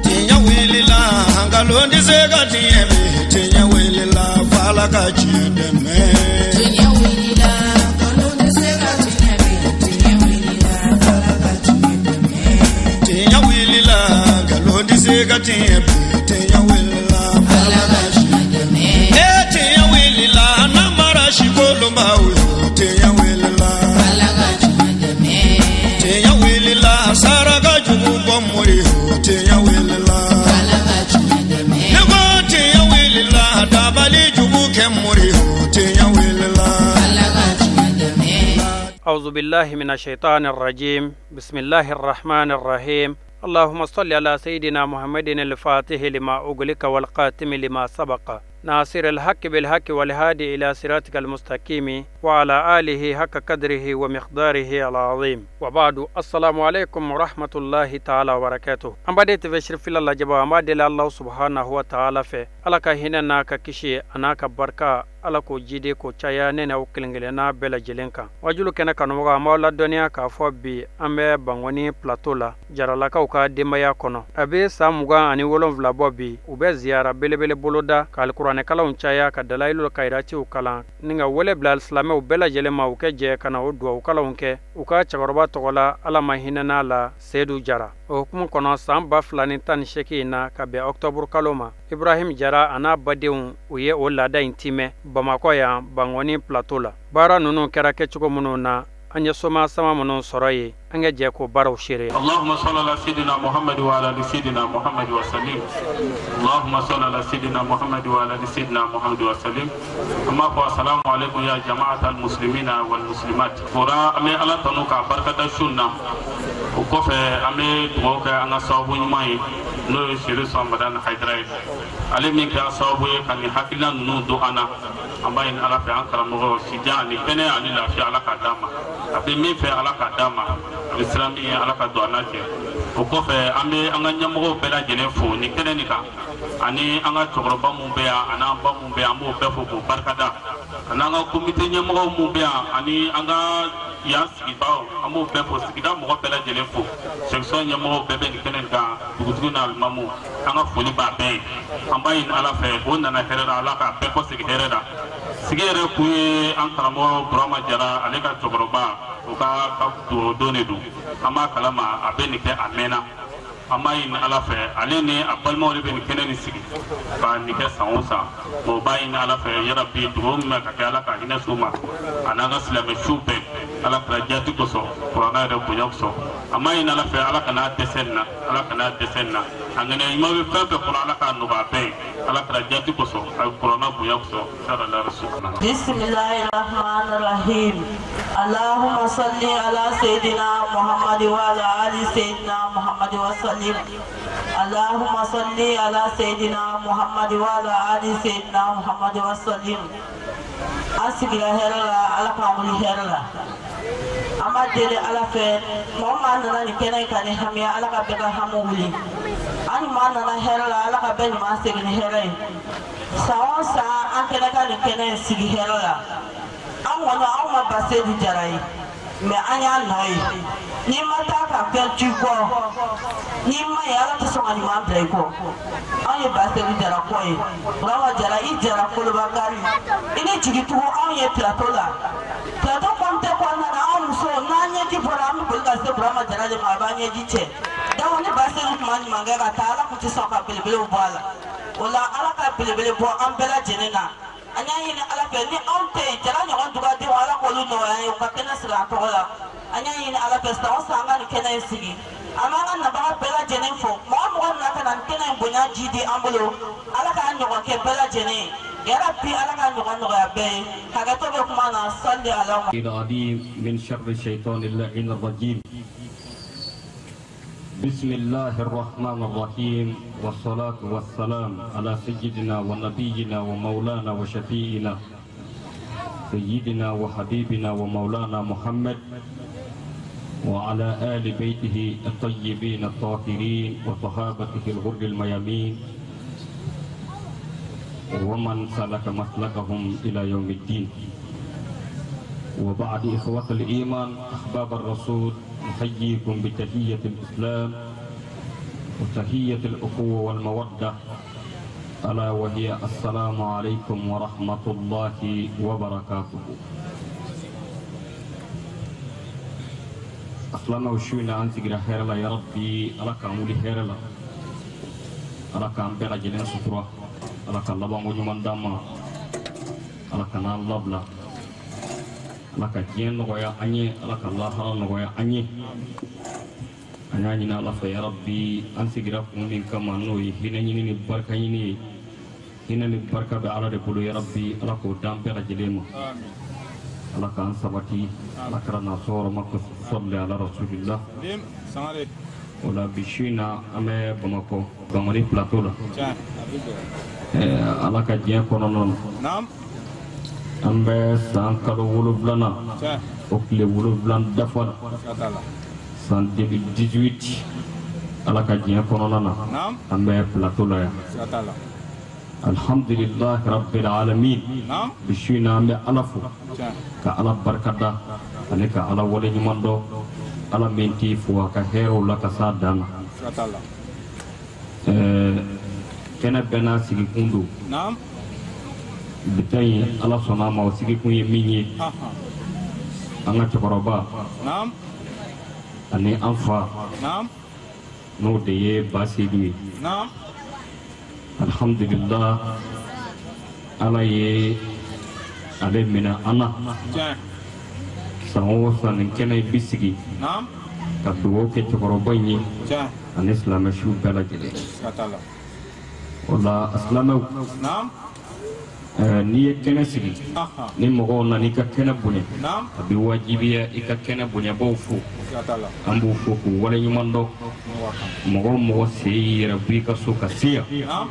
Tiɲɛ wulila nkalon tɛ se ka tiɲɛ bi tiɲɛ wulila f'Ala ka tiɲɛ dɛmɛ. Tiɲɛ wulila nkalon tɛ se ka tiɲɛ bi tiɲɛ wulila f'Ala ka tiɲɛ dɛmɛ. Tiɲɛ wulila nkalon tɛ se ka tiɲɛ bi tiɲɛ wulila f'Ala ka tiɲɛ dɛmɛ. Ee tiɲɛ wulila namara si kolonbaw yo tiɲɛ wulila f'Ala ka tiɲɛ dɛmɛ. Tiɲɛ wulila saraka jugu bɔ mori yo tiɲɛ wulila f'Ala ka tiɲɛ dɛmɛ. Ne ko tiɲɛ wulila dabali jugu kɛ mori yo tiɲɛ wulila f'Ala ka tiɲɛ dɛmɛ. أعوذ بالله من الشيطان الرجيم. بسم الله الرحمن الرحيم. اللهم صل على سيدنا محمد الفاتح لما أغلق والقاتم لما سبق ناصر الحق بالحق والهادي إلى صراطك المستقيم وعلى آله حق قدره ومقداره العظيم. وبعد، السلام عليكم ورحمة الله تعالى وبركاته. An b'a TV Sirifila lajɛba, an b'a deli Allah subhanahu wa ta'ala fɛ, Ala ka hinɛ n'a ka kisi a n'a ka barika, Ala k'o jidi k'o caya ne n'aw kelen kelenna bɛɛ lajɛlen kan. Wajulu kɛnɛ kanubagaw, an b'aw ladɔnniya k'a fɔ bi an bɛ Bankɔni plateau la, Jaralakaw ka denbaya kɔnɔ. A bɛ san 27 bɔ bi, u bɛ ziyara belebele boloda ka alikuranɛkalanw caya, ka dalayilu kayiratiw kalan ni ka wele bila silamɛw bɛɛ lajɛlen ma, u kɛ jɛ ka na o duwawu kalanw kɛ u ka cɛkɔrɔba tɔgɔ la, Ala ma hinɛ la, Seyidu Jara. O hukumu kɔnɔ, san 2018 in na, ka bɛn ɔkutɔburu kalo ma, Ibrahim Jara a n'a badenw, u ye o laada in timɛ Bamakɔ yan, Bankɔni plateau la. Baara ninnu kɛra kɛcogo minnu na, an ye soma sama minnu sɔrɔ yen, an ka jɛ k'o baaraw seereya. اللهم صل على سيدنا محمد وعلى ال سيدنا محمد وسلم. اللهم صل على سيدنا محمد وعلى ال سيدنا محمد وسلم. An b'a fɔ السلام عليكم يا جماعة المسلمين والمسلمات. O la, an bɛ Ala tanu k'a barikada su in na. O kɔfɛ, an bɛ dugawu kɛ an ka sababu ɲuman ye, n'o ye Seri Sɔnbadan Hayidara ye, ale min kɛra sababu ye ka nin hakilina ninnu don an na. An b'a ɲini Ala fɛ, an karamɔgɔ, sijan ani kɛnɛya ani lafiya, Ala k'a d'an ma. A bɛ min fɛ, Ala k'a d'an ma. A bɛ siran min ye, Ala ka don an n'a cɛ. O kɔfɛ, an bɛ an ka ɲɛmɔgɔw bɛɛ lajɛlen fo nin kɛnɛ nin kan, ani an ka cɛkɔrɔba mun bɛ yan, ani an ba mun bɛ yan, an b'o bɛɛ fo k'o barikada, ani an ka komite ɲɛmɔgɔw mun bɛ yan, ani an ka yan sigibaaw, an b'o bɛɛ fo, sigida mɔgɔ bɛɛ lajɛlen fo, section ɲɛmɔgɔw bɛɛ bɛ nin kɛnɛ nin kan, dugutigi n'a alimamu, an ka foli b'a bɛɛ ye. An b'a ɲini Ala fɛ, o nana hɛrɛ la, Ala k'a bɛɛ kɔsegin hɛrɛ la. Sigi yɛrɛ kun ye an karamɔgɔ Burama Jara, ale ka cɛkɔrɔba, o ka dugawu don de don. An b'a kalama a bɛ nin kɛ a mɛnna. An b'a ɲini Ala fɛ, ale ni a balimaw de bɛ nin kɛnɛ nin sigi ka nin kɛ san o san. O b'a ɲini Ala fɛ, yarabi, dugawu min bɛ ka kɛ, Ala ka hinɛ s'u ma, a n'an ka silamɛ su bɛɛ, Ala kɛra jati kosɔn, kuranɛ yɛrɛ bonya kosɔn. An b'a ɲini Ala fɛ, Ala kana dɛsɛ nin na, Ala kana dɛsɛ nin na. A ŋaniya ɲuman bɛ fɛn fɛn kɔnɔ, Ala k'a nɔgɔya bɛɛ ye, Ala kɛra jati kosɔn, a kuranɛ bonya kosɔn. بسم الله الرحمن الرحيم. اللهم صل على سيدنا محمد وعلى آل سيدنا محمد وسلم. اللهم صل على سيدنا محمد وعلى آل سيدنا محمد وسلم. An sigira hɛrɛ la, Ala k'an wuli hɛrɛ la. An b'a deli Ala fɛ, mɔgɔ maa nana nin kɛnɛ kan ni hami ye, Ala ka bɛɛ ka hami wuli. An ɲuman nana hɛrɛ la, Ala ka bɛɛ ɲuman segin ni hɛrɛ ye. San o san, an kɛnɛ ka nin kɛnɛ in sigi hɛrɛ la. An kɔni, anw ma Basedu Jara ye, mɛ an y'a nɔ ye. N'i ma taa ka fɛn tu i kɔ, n'i ma ye, Ala tɛ sɔn ka ɲuman bila i kɔ. Anw ye Basedu Jara kɔ ye. Burama Jara, i jara kolobakari, i ni jigitugu anw ye plateau la. Plateau comité kɔnɔna na, anw musow, n'an ɲɛji bɔra, an bɛ boli ka se Burama Jara de ma, a b'an ɲɛji cɛ. Donc ni Basedu tun ma ɲuman kɛ ka taa, Ala tun tɛ sɔn ka belebelew bɔ a la. O la, Ala ka belebele bɔ an bɛɛ lajɛlen na. An y'a ɲini Ala fɛ, ni anw tɛ yen, Jara ɲɔgɔn dugadenw, Ala k'olu nɔgɔya an ye, u ka kɛnɛ sigi an tɔgɔ la. An y'a ɲini Ala fɛ, san o san, an ka nin kɛnɛ in sigi. An b'an ka nabaga bɛɛ lajɛlen fo. Mɔgɔ mɔgɔ nana ka na nin kɛnɛ in bonya ji di an bolo, Ala k'a ɲɔgɔn kɛ bɛɛ lajɛlen ye. Yarabi, Ala k'a ɲɔgɔn nɔgɔya bɛɛ ye. Hakɛto bɛ kuma na. Sali ala. العليم من شر الشيطان اللعين الرجيم. بسم الله الرحمن الرحيم، والصلاة والسلام على سيدنا ونبينا ومولانا وشفيعنا سيدنا وحبيبنا ومولانا محمد وعلى آل بيته الطيبين الطاهرين وصحابته الغر الميامين ومن سلك مسلكهم إلى يوم الدين. وبعد إخوة الإيمان أحباب الرسول، نحييكم بتحية الإسلام وتحية الأخوة والمودة، ألا وهي السلام عليكم ورحمة الله وبركاته. أسلام وشونا أن سجل خير الله يا ربي، ألا كامل خير الله، ألا كام بلا جلنا سطرة، ألا كلابا مجمع دما، ألا كنا لبلا، ألا كجين نقويا أني، ألا كلا هرا نقويا أني. أنا نينا الله يا ربي أن سجل من كما نوي هنا نيني بركة نيني هنا نبركة بعلى ربولو يا ربي، ألا كودام بلا جلنا. ala k'an sabati, ala kɛra nasɔrɔ ma sɔli ala rasulillah. O la bi su in na an bɛ Bamakɔ Bamani plateau la. Ala ka diɲɛ kɔnɔna na an bɛ san kalo 7nan o tile 7 dafa la san 2018 ala ka diɲɛ kɔnɔna na an bɛ plateau la yan. Alhamdulillah rabbil alamin. Bi su in na an bɛ ala fo ka ala barikada ani ka ala waleɲuman dɔn, ala min t'i fo a ka hɛrɛw la ka s'a dan na. Kɛnɛ bɛɛ n'a sigikun don. Bi ta in ala sɔnna a ma, o sigikun ye min ye, an ka cɛkɔrɔba ani an fa n'o de ye Ba Sedu ye. Alhamdulillah, ala ye ale minɛ an na san o san nin kɛnɛ in bi sigi ka dugawu kɛ cɛkɔrɔba in ye ani silamɛsiw bɛɛ lajɛlen. O la silamɛw, n'i ye kɛnɛ sigi ni mɔgɔw nana i ka kɛnɛ bonya, a bɛ wajibiya i ka kɛnɛ bonyabaw fo. An b'u fo k'u waleɲuman dɔn. Mɔgɔ o mɔgɔ sen y'i yɛrɛ bɔ i ka so ka se yan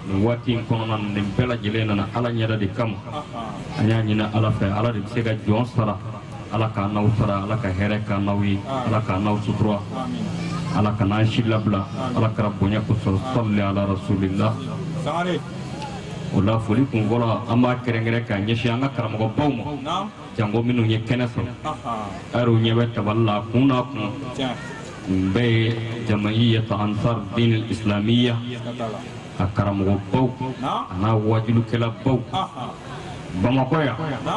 nin waati in kɔnɔna na, nin bɛɛ lajɛlen nana ala ɲɛda de kama. An y'a ɲini ala fɛ, ala de bɛ se ka jɔn sara, ala k'an n'aw sara, ala ka hɛrɛ k'an n'aw ye, ala k'an n'aw sutura, ala ka n'an si labila, ala kɛra bonya kosɔn. Sɔli ala rasulillah. O la foli kun fɔlɔ an b'a kɛrɛnkɛrɛn k'a ɲɛsin an ka karamɔgɔbaw ma, jango minnu ye kɛnɛ sɔrɔ. A yɛrɛw ɲɛ bɛ tabali la kun n'a kun, nin bɛɛ ye jama'iyatu ansar din islamiyya a karamɔgɔbaw a n'a wajulukɛlabaw Bamakɔ yan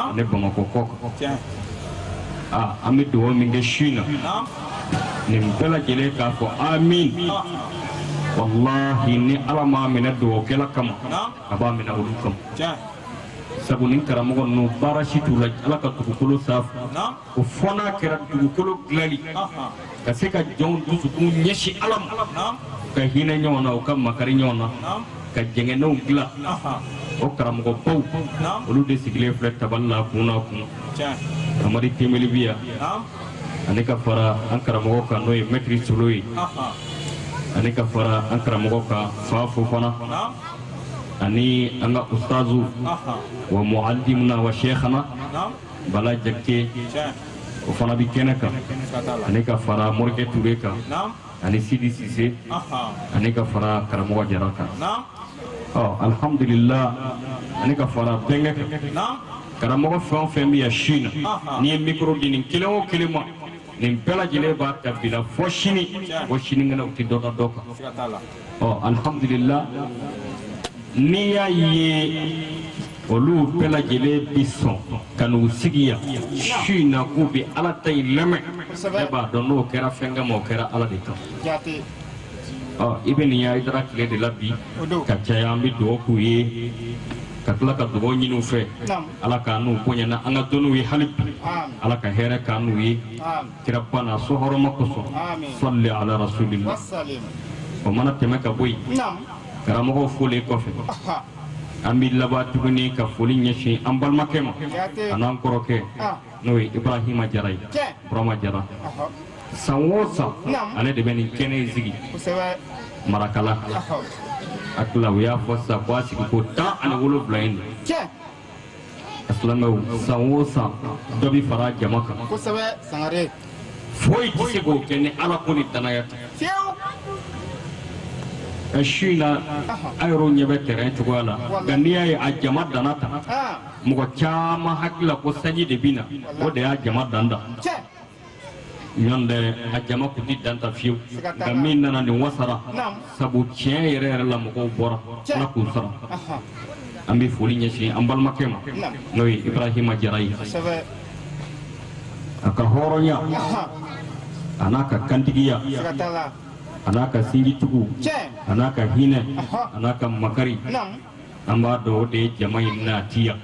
ani Bamakɔ kɔkan. An bɛ dugawu min kɛ su in na, nin bɛɛ lajɛlen k'a fɔ amin. Wallahi ni ala m'a minɛ dugawukɛla kama, a b'a minɛ olu kama. Sabu nin karamɔgɔ ninnu baara si t'u la ala ka dugukolo sanfɛ, o fɔ n'a kɛra dugukolo dilanli ka se ka jɔnw dusukun ɲɛsin ala ma, ka hinɛ ɲɔgɔn na, u ka makari ɲɔgɔn na, ka jɛngɛnɛw dilan. O karamɔgɔbaw olu de sigilen filɛ tabali la kun n'a kun. Amadi Tembeli bi yan ani ka fara an karamɔgɔ kan n'o ye Mɛtiri Solo ye, ani ka fara an karamɔgɔ kan Fa Fofana, ani an ka ustazu wa muallimuna wa sheikhana Bala Jakite, o fana bi kɛnɛ kan, ani ka fara Morikɛ Ture kan, ani Sidi Sise, ani ka fara karamɔgɔ Jara kan. Ɔ alhamdulillah, ani ka fara bɛnkɛ kan. Karamɔgɔ fɛn o fɛn bɛ yan su in na, n'i ye micro di nin kelen o kelen ma, nin bɛɛ lajɛlen b'a ta bi la fɔ sini, fɔ sinikɛnɛ u tɛ dɔ da dɔ kan. Ɔ alhamdulillah, n'i y'a ye olu bɛɛ lajɛlen bi sɔn ka n'u sigi yan su in na k'u bɛ ala ta in lamɛn, ne b'a dɔn n'o kɛra fɛn kama, o kɛra ala de kama. Ɔ i bɛ nin ye Hayidara tile de la bi ka caya, an bɛ dugawu k'u ye ka tila ka dugawu ɲini u fɛ, ala k'an n'u bonya na an ka dɔnniw ye hali bi, ala ka hɛrɛ k'an n'u ye kiraba n'a sɔhɔrɔma kosɔn. Sɔli ala rasulillah. O mana tɛmɛ ka bɔ yen, karamɔgɔw folen kɔfɛ, an bɛ laban tuguni ka foli ɲɛsin an balimakɛ ma a n'an kɔrɔkɛ n'o ye Ibrahima Jara ye, Burama Jara. San o san ale de bɛ nin kɛnɛ in sigi Marakala. A tila u y'a fɔ sisan ko a sigi ko 17 in don. Silamɛw, san o san dɔ bɛ fara jama kan. Foyi tɛ se k'o kɛ ni ala ko ni danaya tɛ. Su in na a yɛrɛw ɲɛ bɛ terrain cogoya la nka n'i y'a ye a jama danna tan mɔgɔ caman hakili la ko sanji de bɛ na o de y'a jama dan da ɲɔntɛ a jama kun ti dan ta fiyewu nka min nana nin wasara sabu tiɲɛ yɛrɛ yɛrɛ la mɔgɔw bɔra Ala k'u sara an bɛ foli ɲɛsin an balimakɛ ma n'o ye Ibrahima Jara ye a ka hɔrɔnya a n'a ka kantigiya a n'a ka sinjitugu a n'a ka hinɛ a n'a ka makari an b'a dɔn o de ye jama in natiya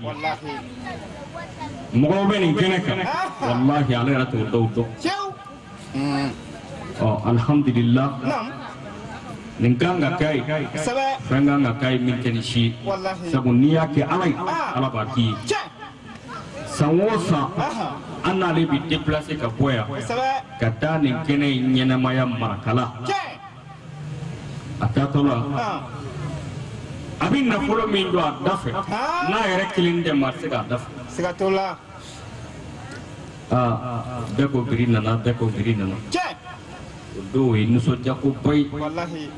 mɔgɔw bɛ nin kɛnɛ kan walahi ale yɛrɛ t'o dɔw dɔn ɔ alihamudulila nin kan ka k'a ye fɛn kan ka k'a ye min tɛ nin si ye sabu n'i y'a kɛ Ala ye Ala b'a k'i ye san o san an n'ale bɛ déplacer ka bɔ yan ka taa nin kɛnɛ in ɲɛnamaya Marakala a taatɔ la a bɛ nafolo min don a da fɛ n'a yɛrɛ kelen tɛ maa tɛ se k'a da fɛ. Siga t'o la. Aa bɛɛ ko biri nana bɛɛ ko biri nana. O don o ye nisɔndiyakoba ye. Walahi.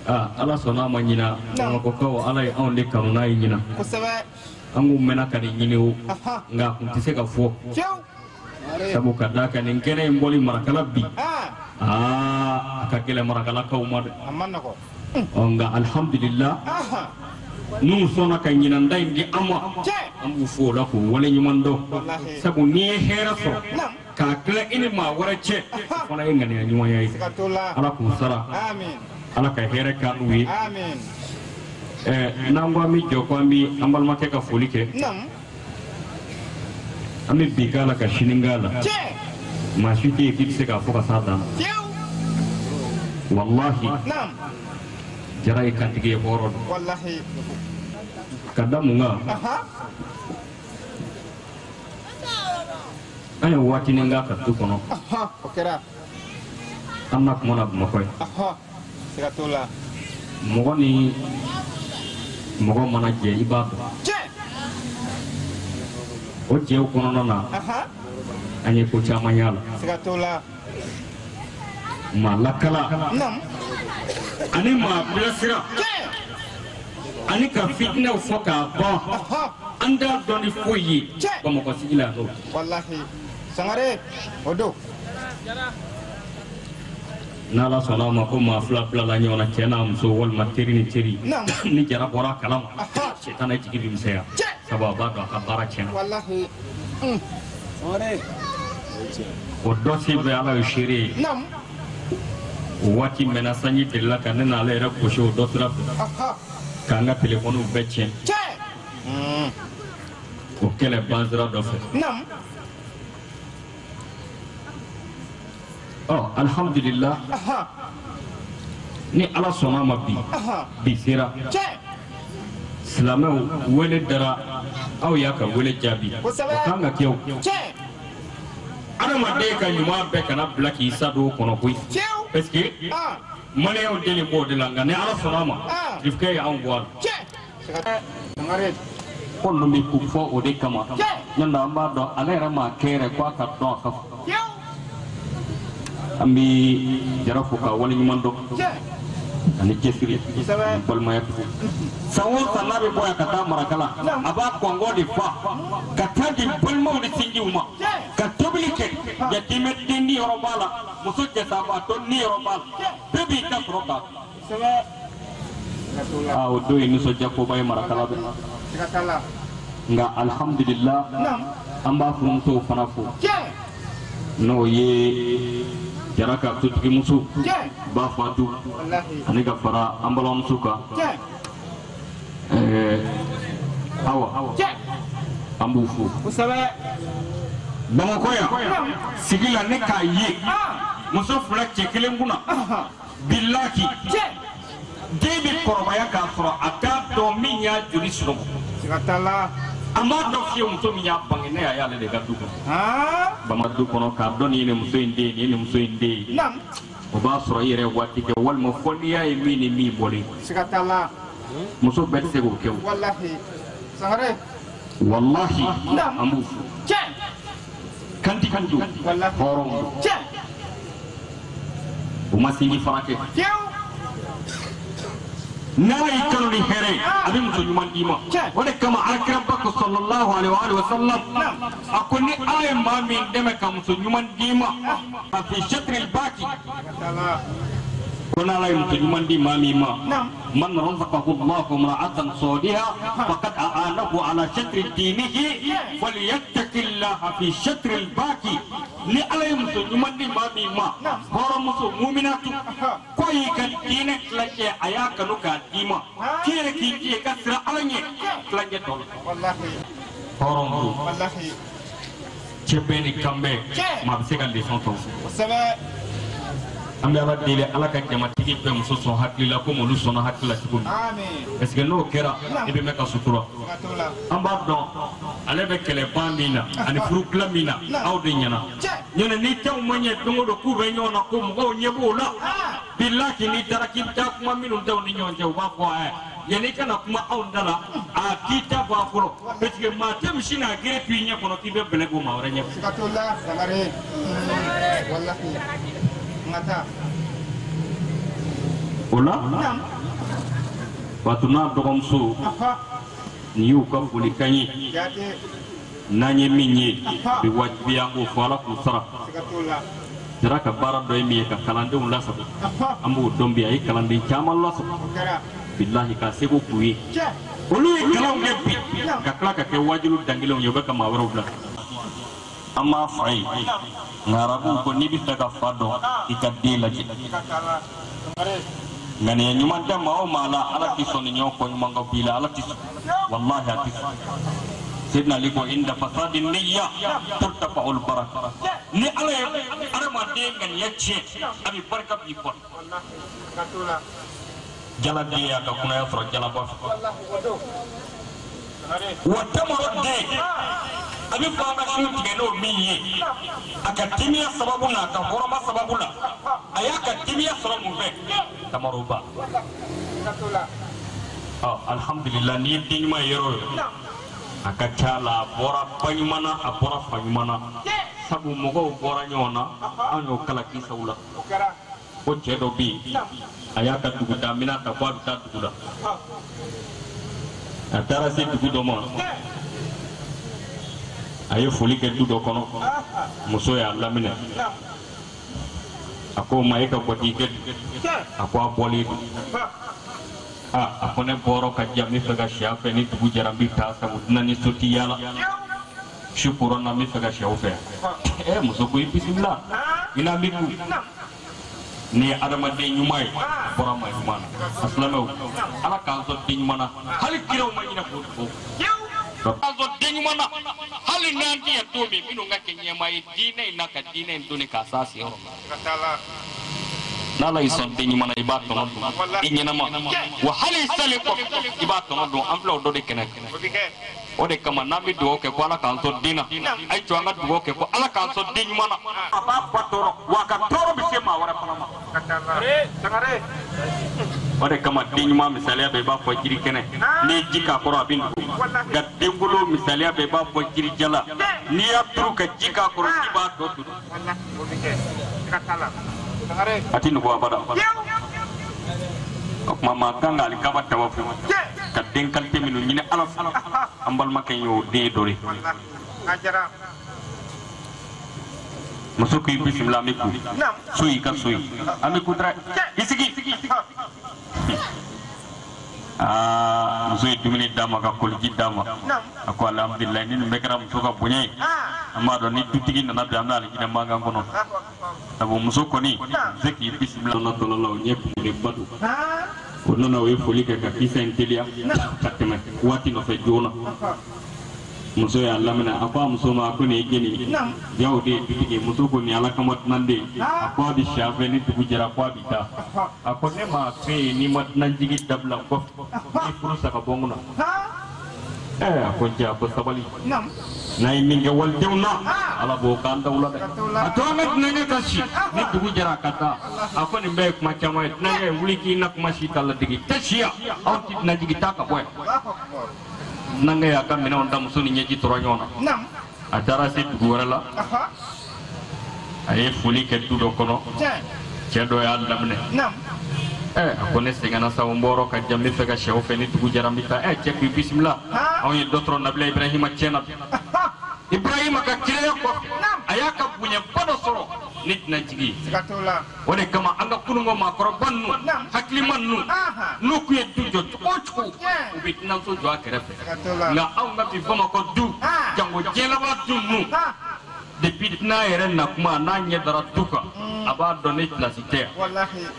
Aa Ala sɔnna a ma ɲina Bamakɔkaw Ala ye anw de kanu n'a ye ɲina. Kosɛbɛ. An k'u mɛnna ka nin ɲini o nka a kun tɛ se ka fɔ. Sabu ka d'a kan nin kɛnɛ in bɔli Marakala bi. Aa a ka gɛlɛn Marakalakaw ma dɛ. A ma nɔgɔn. Ɔ nka alihamudulila n'u sɔnna ka ɲinan da in di an ma an b'u fo o la k'u waleɲuman dɔn sabu n'i ye hɛrɛ sɔrɔ k'a tila i ni maa wɛrɛ cɛ o fana ye ŋaniya ɲumanya ye Ala k'u sara Ala ka hɛrɛ k'an n'u ye n'an ko an bɛ jɔ ko an bɛ an balimakɛ ka foli kɛ an bɛ bi k'a la ka sini k'a la maa si tɛ yen k'i bɛ se k'a fɔ ka s'a dan na walahi Jara ye kantigi ye hɔrɔn don ka da mun kan an ye waatinin k'a ka du kɔnɔ an na kuma na Bamakɔ ye mɔgɔ ni mɔgɔ mana jɛ i b'a dɔn o jɛw kɔnɔna na an ye ko caman y'a la maa lakala ani maa bilasira ani ka fitinɛw fɔ k'a ban an t'a dɔn ni foyi ye Bamakɔ sigi la n'o. Walahi Sangare o don. N'Ala sɔnna a ma ko maa fila bilala ɲɔgɔn na cɛ n'a muso walima teri ni teri ni Jara bɔra a kalama sitanɛ jigi bɛ misɛnya sabu a b'a dɔn a ka baara tiɲɛna. Walahi. O dɔ sen fɛ Ala ye seere ye. O waati mɛnna sanji delila ka ne n'ale yɛrɛ gosi o dɔ sira fɛ k'an ka telefɔniw bɛɛ tiɲɛ o kɛlɛ ban sira dɔ fɛ. Ɔ alihamudulila ni Ala sɔnna a ma bi bi sera silamɛw wele dara aw y'a ka wele jaabi o kan ka kɛ o adamaden ka ɲuman bɛɛ kana bila k'i sa don o kɔnɔ koyi. Parce que maliyɛnw deli b'o de la nka ni Ala sɔnna a ma Jirifukɛ ye anw bɔ a la. Ko ninnu bɛ ko fɔ o de kama n'o tɛ an b'a dɔn ale yɛrɛ m'a kɛ yɛrɛ k'a ka dɔn a ka fɔ. An bɛ Jara fo ka waleɲuman dɔn ani cɛsiri ani balimaya tugu. San o san n'a bɛ bɔ yan ka taa Marakala a b'a kɔngɔ de fa ka taa di balimaw ni sinjiw ma ka tobili kɛ yatimɛ den ni yɔrɔ b'a la muso cɛsabaatɔ ni yɔrɔ b'a la bɛɛ b'i ta sɔrɔ k'a dun. Aa o don ye nisɔndiyakoba ye Marakala bɛɛ nka alihamudulila an b'a furumusow fana fo n'o ye Jara ka sotigimuso ba Fatu ani ka fara an balimamuso kan Awa an b'u fo. Bamakɔ yan sigi la ne k'a ye muso fila cɛ kelen kunna bilahi den bɛ kɔrɔbaya k'a sɔrɔ a t'a dɔn min y'a joli sunɔgɔ a m'a dɔn fiyewu muso min y'a bange ne y'a y'ale de ka du kɔnɔ Bamakɔ du kɔnɔ k'a dɔn nin ye nin muso in den ye nin ye nin muso in den ye o b'a sɔrɔ i yɛrɛ waati kɛ walima fɔ n'i y'a ye min ni min bɔlen muso bɛɛ tɛ se k'o kɛ o walahi an b'u fo kanti kan don hɔrɔnw don u ma sinji fara kɛ. N'ala y'i kanu ni hɛrɛ ye a bɛ muso ɲuman d'i ma o de kama alakiraba ko sallallahu alaihi wa sallam a ko ni ala ye maa min dɛmɛ ka muso ɲuman d'i ma a fi shatril baki ko n'ala ye muso ɲuman di maa min ma man razaqahu Allahu imra'atan saliha faqad a'anahu ala shatri dinihi falyattaqillaha fi shatril baki ni ala ye muso ɲuman di maa min ma hɔrɔnmuso muminatu ko y'i ka diinɛ tilancɛ a y'a kanu k'a d'i ma k'i yɛrɛ k'i jija i ka siran ala ɲɛ tilancɛ tɔ la hɔrɔnmuso cɛ bɛɛ ni kan bɛɛ maa bɛ se ka leçon tɔ an bɛ ala deli ala ka jamatigi bɛɛ muso sɔn hakili la komi olu sɔnna hakili la cogo min parce que n'o kɛra i bɛ mɛn ka sutura an b'a dɔn ale bɛ kɛlɛban min na ani furu dilan min na aw de ɲɛna ɲɔnɛ ni cɛw ma ɲɛ don o don k'u bɛ ɲɔgɔn na ko mɔgɔw ɲɛ b'o la bilahi n'i taara k'i bɛ taa kuma minnu da u ni ɲɔgɔn cɛ u b'a fɔ ɛ yanni i kana kuma anw da la a k'i ta bɔ a kɔrɔ parce que maa tɛ misi n'a gere to i ɲɛ kɔnɔ k'i bɛ bɛlɛ bɔ maa wɛrɛ ɲɛ. O la Fatou n'a dɔgɔmuso nin y'u ka folikan ye n'an ye min ye bi wajibiya an k'o fɔ ala k'u sara jara ka baara dɔ ye min ye ka kalandenw lasago an b'o dɔn bi a ye kalanden caman lasago bilahi k'a seko k'u ye olu ye kalanw kɛ bi ka tila ka kɛ wajilu dankelenw ye u bɛ ka maa wɛrɛw bila an m'a fa ye nka arabuw ko n'i bɛ fɛ ka fa dɔn i ka den lajɛ ŋaniya ɲuman tɛ maa o maa la ala t'i sɔn ni ɲɔgɔn kɔ ɲuman ka b'i la ala t'i sɔn walahi a t'i sɔn Seydina Ali ko inda fasadi niyya turtafa'ul baraka ni ala ye adamaden ŋaniya tiɲɛ a bɛ barika b'i kɔnɔ jaladen y'a ka kunaya sɔrɔ jalaba fɛ wa tamaro den a bɛ fɔ an ka sun tigɛ n'o min ye a ka timiya sababu n'a ka hɔrɔma sababu la a y'a ka timiya sɔrɔ mun fɛ tamaroba ɔ alihamudulila n'i ye den ɲuman ye yɔrɔ o yɔrɔ a ka ca la a bɔra ba ɲuman na a bɔra fa ɲuman na sabu mɔgɔw bɔra ɲɔgɔn na an y'o kala kisaw la ko cɛ dɔ bɛ yen a y'a ka dugutaa minɛn ta ko a bɛ taa dugu la a taara se dugu dɔ ma a ye foli kɛ du dɔ kɔnɔ muso y'a laminɛ a ko ma e ka gwatigikɛ a ko a bɔlen don a ko ne bɔrɔ ka diya n bɛ fɛ ka si a fɛ ni dugu jɛra n bɛ taa sabu dunan ni so ti yaala su kora na n bɛ fɛ ka si aw fɛ ɛ muso ko i bisimila i n'an bɛ ku ni ye adamaden ɲuman ye bɔra maa ɲuman na a silamɛw ala k'an sɔn den ɲuman na hali kiraw ma ɲinɛ k'o fɔ k'an sɔn den ɲuman na hali n'an tɛ yan don min minnu ka kɛ ɲɛmaa ye diinɛ in na ka diinɛ in donni k'a s'a siyɔrɔ la n'ala y'i sɔn den ɲuman na i b'a tɔnɔ dun i ɲɛnama wa hali i salen kɔfɛ i b'a tɔnɔ dun an filɛ o dɔ de kɛnɛ kan o de kama n'an bɛ dugawu kɛ ko ala k'an sɔn den na a ye jɔ an ka dugawu kɛ ko ala k'an sɔn den ɲuman na a b'a ba tɔɔrɔ wa a ka tɔɔrɔ bɛ se maa wɛrɛ fana ma o de kama den ɲuman misaliya bɛ i b'a fɔ jiri kɛnɛ n'i ye ji k'a kɔrɔ a bɛ nugu nka denkolon misaliya bɛ i b'a fɔ jiri jala n'i y'a turu ka ji k'a kɔrɔ ji b'a tɔ turu a ti nugu abada o tuma maa kan ka alikaba tawafu ka den kalite minnu ɲini ala fɛ an balimakɛ in y'o den dɔ de muso k'i bisimila an bɛ ku so y'i ka so ye an bɛ ku dɛrɛ i sigi aa muso ye dumuni d'a ma ka koliji d'a ma a ko alihamudulilayi ni nin bɛɛ kɛra muso ka bonya ye an b'a dɔn ni dutigi nana bi an bɛ alijinɛ mankan kɔnɔ sabu muso kɔni se k'i bisimila tɔnɔ la o ɲɛ kumulenba don o nana o ye foli kɛ ka kisa in teliya ka tɛmɛ waati nɔfɛ joona muso y'a laminɛ a ko a muso ma a ko nin ye jɛni ye jaw de ye dutigi ye muso ko nin ala kama dunanden a ko a bɛ si a fɛ ni dugu jɛra ko a bɛ taa a ko ne m'a f'e ye n'i ma dunanjigi dabila n kɔfɛ n'i furu sa ka bɔ n kunna ɛɛ a ko n cɛ a ko sabali n'a ye min kɛ walidenw na ala b'o k'an daw la dɛ a to an ka dunankɛ ka si ni dugu jɛra a ka taa a ko nin bɛɛ ye kuma caman ye dunankɛ wuli k'i na kuma si ta ladege tɛ si yan aw ti dunanjigi taa ka bɔ yan dunankɛ y'a ka minɛnw da muso ni ɲɛji tora ɲɔgɔn na a taara se dugu wɛrɛ la a ye foli kɛ du dɔ kɔnɔ cɛ dɔ y'a laminɛ A ko ne sɛgɛnna sa n bɔra ka jan n bɛ fɛ ka sɛw fɛ ni dugu jɛra n bɛ taa cɛ k'i bisimila anw ye dɔ sɔrɔ Nabila Ibrahima tiɲɛ na Ibrahima ka kelenya kɔfɛ a y'a ka bonyaba dɔ sɔrɔ ne tɛna jigin o de kama an ka kununko maakɔrɔba ninnu hakilima ninnu n'u tun ye du jɔ cogo o cogo u bɛ dunanso jɔ a kɛrɛfɛ nka anw ka bi Bamakɔ du jango diɲɛlaban du ninnu depuis n'a yɛrɛ na kuma n'a ɲɛ dara du kan a b'a dɔn ne pilasi tɛ yan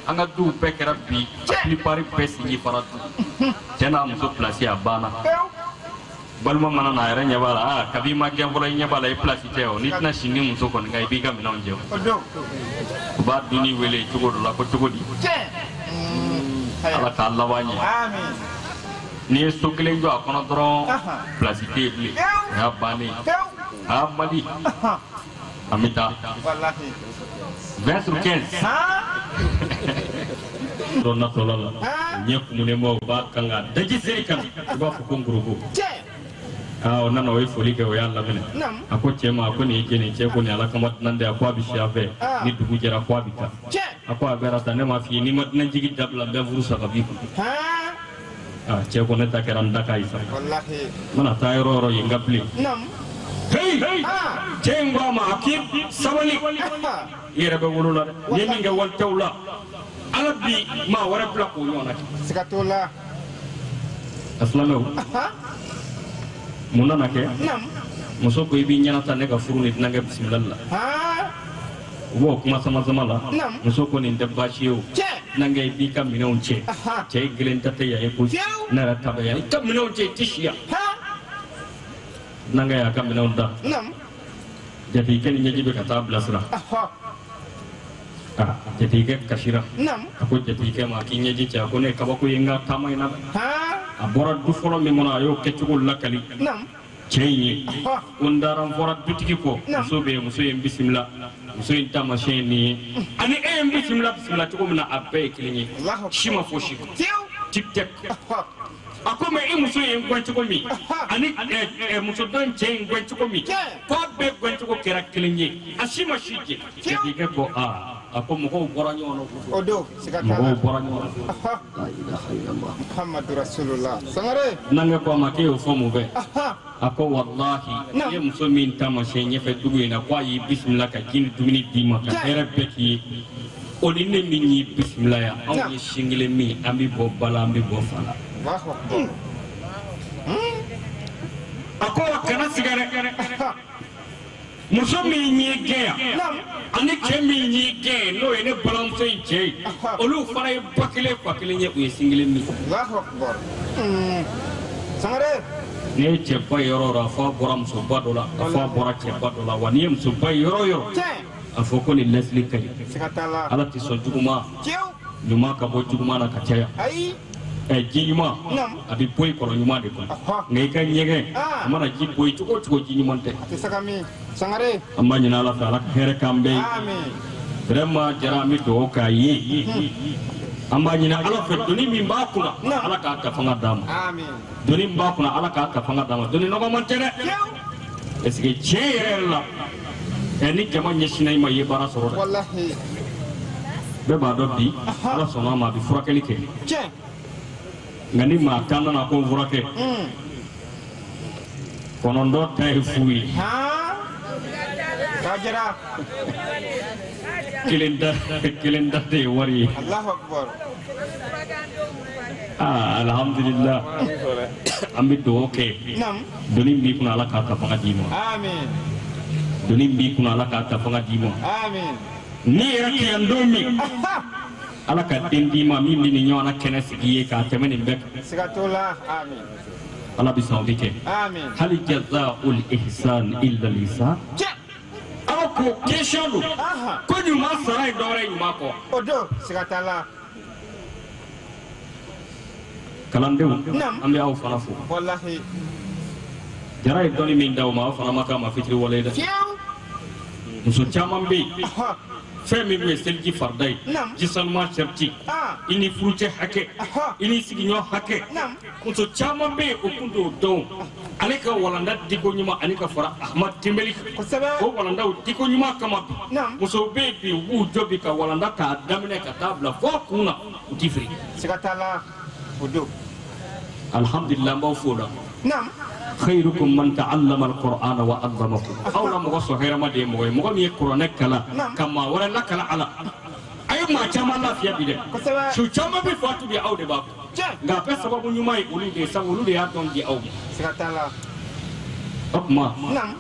an ka duw bɛɛ kɛra bi a plupart bɛɛ sigi fara du cɛ n'a muso pilasi a banna balima mana n'a yɛrɛ ɲɛ b'a la aa kabi i ma gɛn fɔlɔ i ɲɛ b'a la i pilasi tɛ o n'i tɛna si ni muso kɔni kan i b'i ka minɛnw jɛ u b'a dunni wele cogo dɔ la ko cogo di ala k'a laban ɲɛ n'i ye so kelen jɔ a kɔnɔ dɔrɔn pilasi tɛ yen bilen o y'a bannen ye aa Mali an bɛ taa 20 sur 15 dɔ natɔla la ɲɛ kumunen bɛ u b'a kan ka daji seri ka na i b'a fɔ ko nkoroko aa o nana o ye foli kɛ o y'a laminɛ a ko cɛ ma a ko nin ye jɛni cɛ ko nin ala kama dunan de a ko a bɛ si a fɛ ni dugu jɛra ko a bɛ taa a ko a bɛra ta ne m'a f'i ye n'i ma dunanjigi dabila n bɛ furu sa ka b'i kun aa cɛ ko ne ta kɛra n da ka ye sa n mana taa yɔrɔ o yɔrɔ yen ka bilen hey cɛ in ko a ma a k'i sabali i yɛrɛ bɛ wolo la dɛ n'i ye min kɛ walitaw la ala bi maa wɛrɛ bila k'o ɲɔgɔnna kɛ. Siga t'o la. A silamɛw mun nana kɛ muso ko i b'i ɲɛnata ne ka furu ni dunankɛ bisimilali la u b'o kuma sama sama la muso ko nin tɛ baasi ye o dunankɛ i b'i ka minɛnw cɛ cɛ i kelen ta tɛ yan ye ko ne yɛrɛ ta bɛ yan i ka minɛnw cɛ i tɛ si yan dunankɛ y'a ka minɛnw ta jatigikɛ ni ɲɛji bɛ ka taa bilasira jatigikɛ kasira a ko jatigikɛ ma k'i ɲɛji cɛ a ko ne ye kabako ye n ka taama in na dɛ a bɔra du fɔlɔ min kɔnɔ a y'o kɛcogo lakali cɛ in ye ko n taara n fɔra dutigi kɔ muso bɛ yen muso ye n bisimila muso in taamasiyɛn ye nin ye ani e ye n bisimila bisimila cogo min na a bɛɛ ye kelen ye si ma fɔ si kɔ tic tac a ko mɛ i muso ye n gɛn cogo min ani muso dɔ in cɛ ye n gɛn cogo min k'a bɛɛ gɛn cogo kɛra kelen ye a si ma si jɛ jatigikɛ ko aa a ko mɔgɔw bɔra ɲɔgɔn na o don siga t'a la mɔgɔw bɔra ɲɔgɔn na la ilaha illallah Muhammadu Rasulullah Sangare nankɛ ko a ma k'e y'o fɔ mun fɛ a ko walahi i ye muso min taamasiyɛn ɲɛfɛ dugu in na ko a y'i bisimila ka ji ni dumuni d'i ma ka hɛrɛ bɛɛ k'i ye o ni ne min y'i bisimila yan anw ye sin kelen min an bɛ bɔ ba la an bɛ bɔ fa la a ko kana siga dɛ muso min y'i gɛn yan ani cɛ min y'i gɛn n'o ye ne balimamuso in cɛ ye olu fana ye ba kelen fa kelen ye u ye sin kelen min. Sangare. N'i ye cɛba ye yɔrɔ o yɔrɔ a fɔ a bɔra musoba dɔ la a fɔ a bɔra cɛba dɔ la wa n'i ye musoba ye yɔrɔ o yɔrɔ a fɔ ko nin lɛsili ka ɲi ala tɛ sɔn juguman ɲuman ka bɔ juguman na ka caya. Ji ɲuman a bɛ bɔ i kɔrɔ ɲuman de kɔnɔ nka i ka ɲɛgɛn a mana ji bɔ yen cogo o cogo ji ɲuman tɛ. An b'a ɲini ala fɛ ala ka hɛrɛ k'an bɛɛ ye vraiment Jara an bɛ dugawu k'a ye an b'a ɲini ala fɛ doni min b'a kunna ala k'a ka fanga d'a ma doni min b'a kunna ala k'a ka fanga d'a ma doni nɔgɔman tɛ dɛ parce que tiɲɛ yɛrɛ yɛrɛ la ni jama ɲɛsinna i ma i ye baara sɔrɔ dɛ bɛɛ b'a dɔn bi ala sɔnna a ma a bɛ furakɛli kɛ. Nka ni maa tan nana ko furakɛ kɔnɔntɔn ta ye fu ye kelen ta de ye wari ye aa alhamdulillah an bɛ dugawu kɛ doni min b'i kunna ala k'a ta fanga d'i ma doni min b'i kunna ala k'a ta fanga d'i ma n'i yɛrɛ tɛ yan don min ala ka den d'i ma min bɛ nin ɲɔgɔnna kɛnɛ sigi ye k'a tɛmɛ nin bɛɛ kan. Siga t'o la amin. Ala bɛ sɔn o bɛ kɛ. Amin. Hali jazaa'ul ihsan illa al-ihsan. Aw ko question don. Ko ɲuman sara ye dɔwɛrɛ ye ɲuman kɔ. O don siga t'a la. Kalandenw an bɛ aw fana fo. Walahi. Jara ye dɔnni min d'aw ma aw fana ma k'a ma fitiriwale ye dɛ. Fiyewu. Muso caman bɛ yen fɛn min bɛ seliji farida ye jisanuma sɛriti i ni furucɛ hakɛ i ni sigiɲɔgɔn hakɛ muso caman bɛ yen o kun t'o dɔn ale ka walanda diko ɲuman ani ka fara Ahmad Tembeli o walandaw diko ɲuman kama bi musow bɛ yen bi u b'u jɔ bi ka walanda k'a daminɛ ka taa bila fo kun na u ti firi. Siga t'a la o don. Alhamdulilah n b'aw fo o la. Khairukum man ta'allama al-Qur'ana wa 'allamahu. Aw la mɔgɔ sɔn hɛrɛma de ye mɔgɔ ye mɔgɔ min ye kuranɛ kalan ka maa wɛrɛ lakala a la a ye maa caman lafiya bi dɛ su caman bɛ fatu bi aw de b'a kɔ nka a bɛɛ sababu ɲuman ye olu de ye sabu olu de y'a dɔn di aw ma. Siga t'a la. O tuma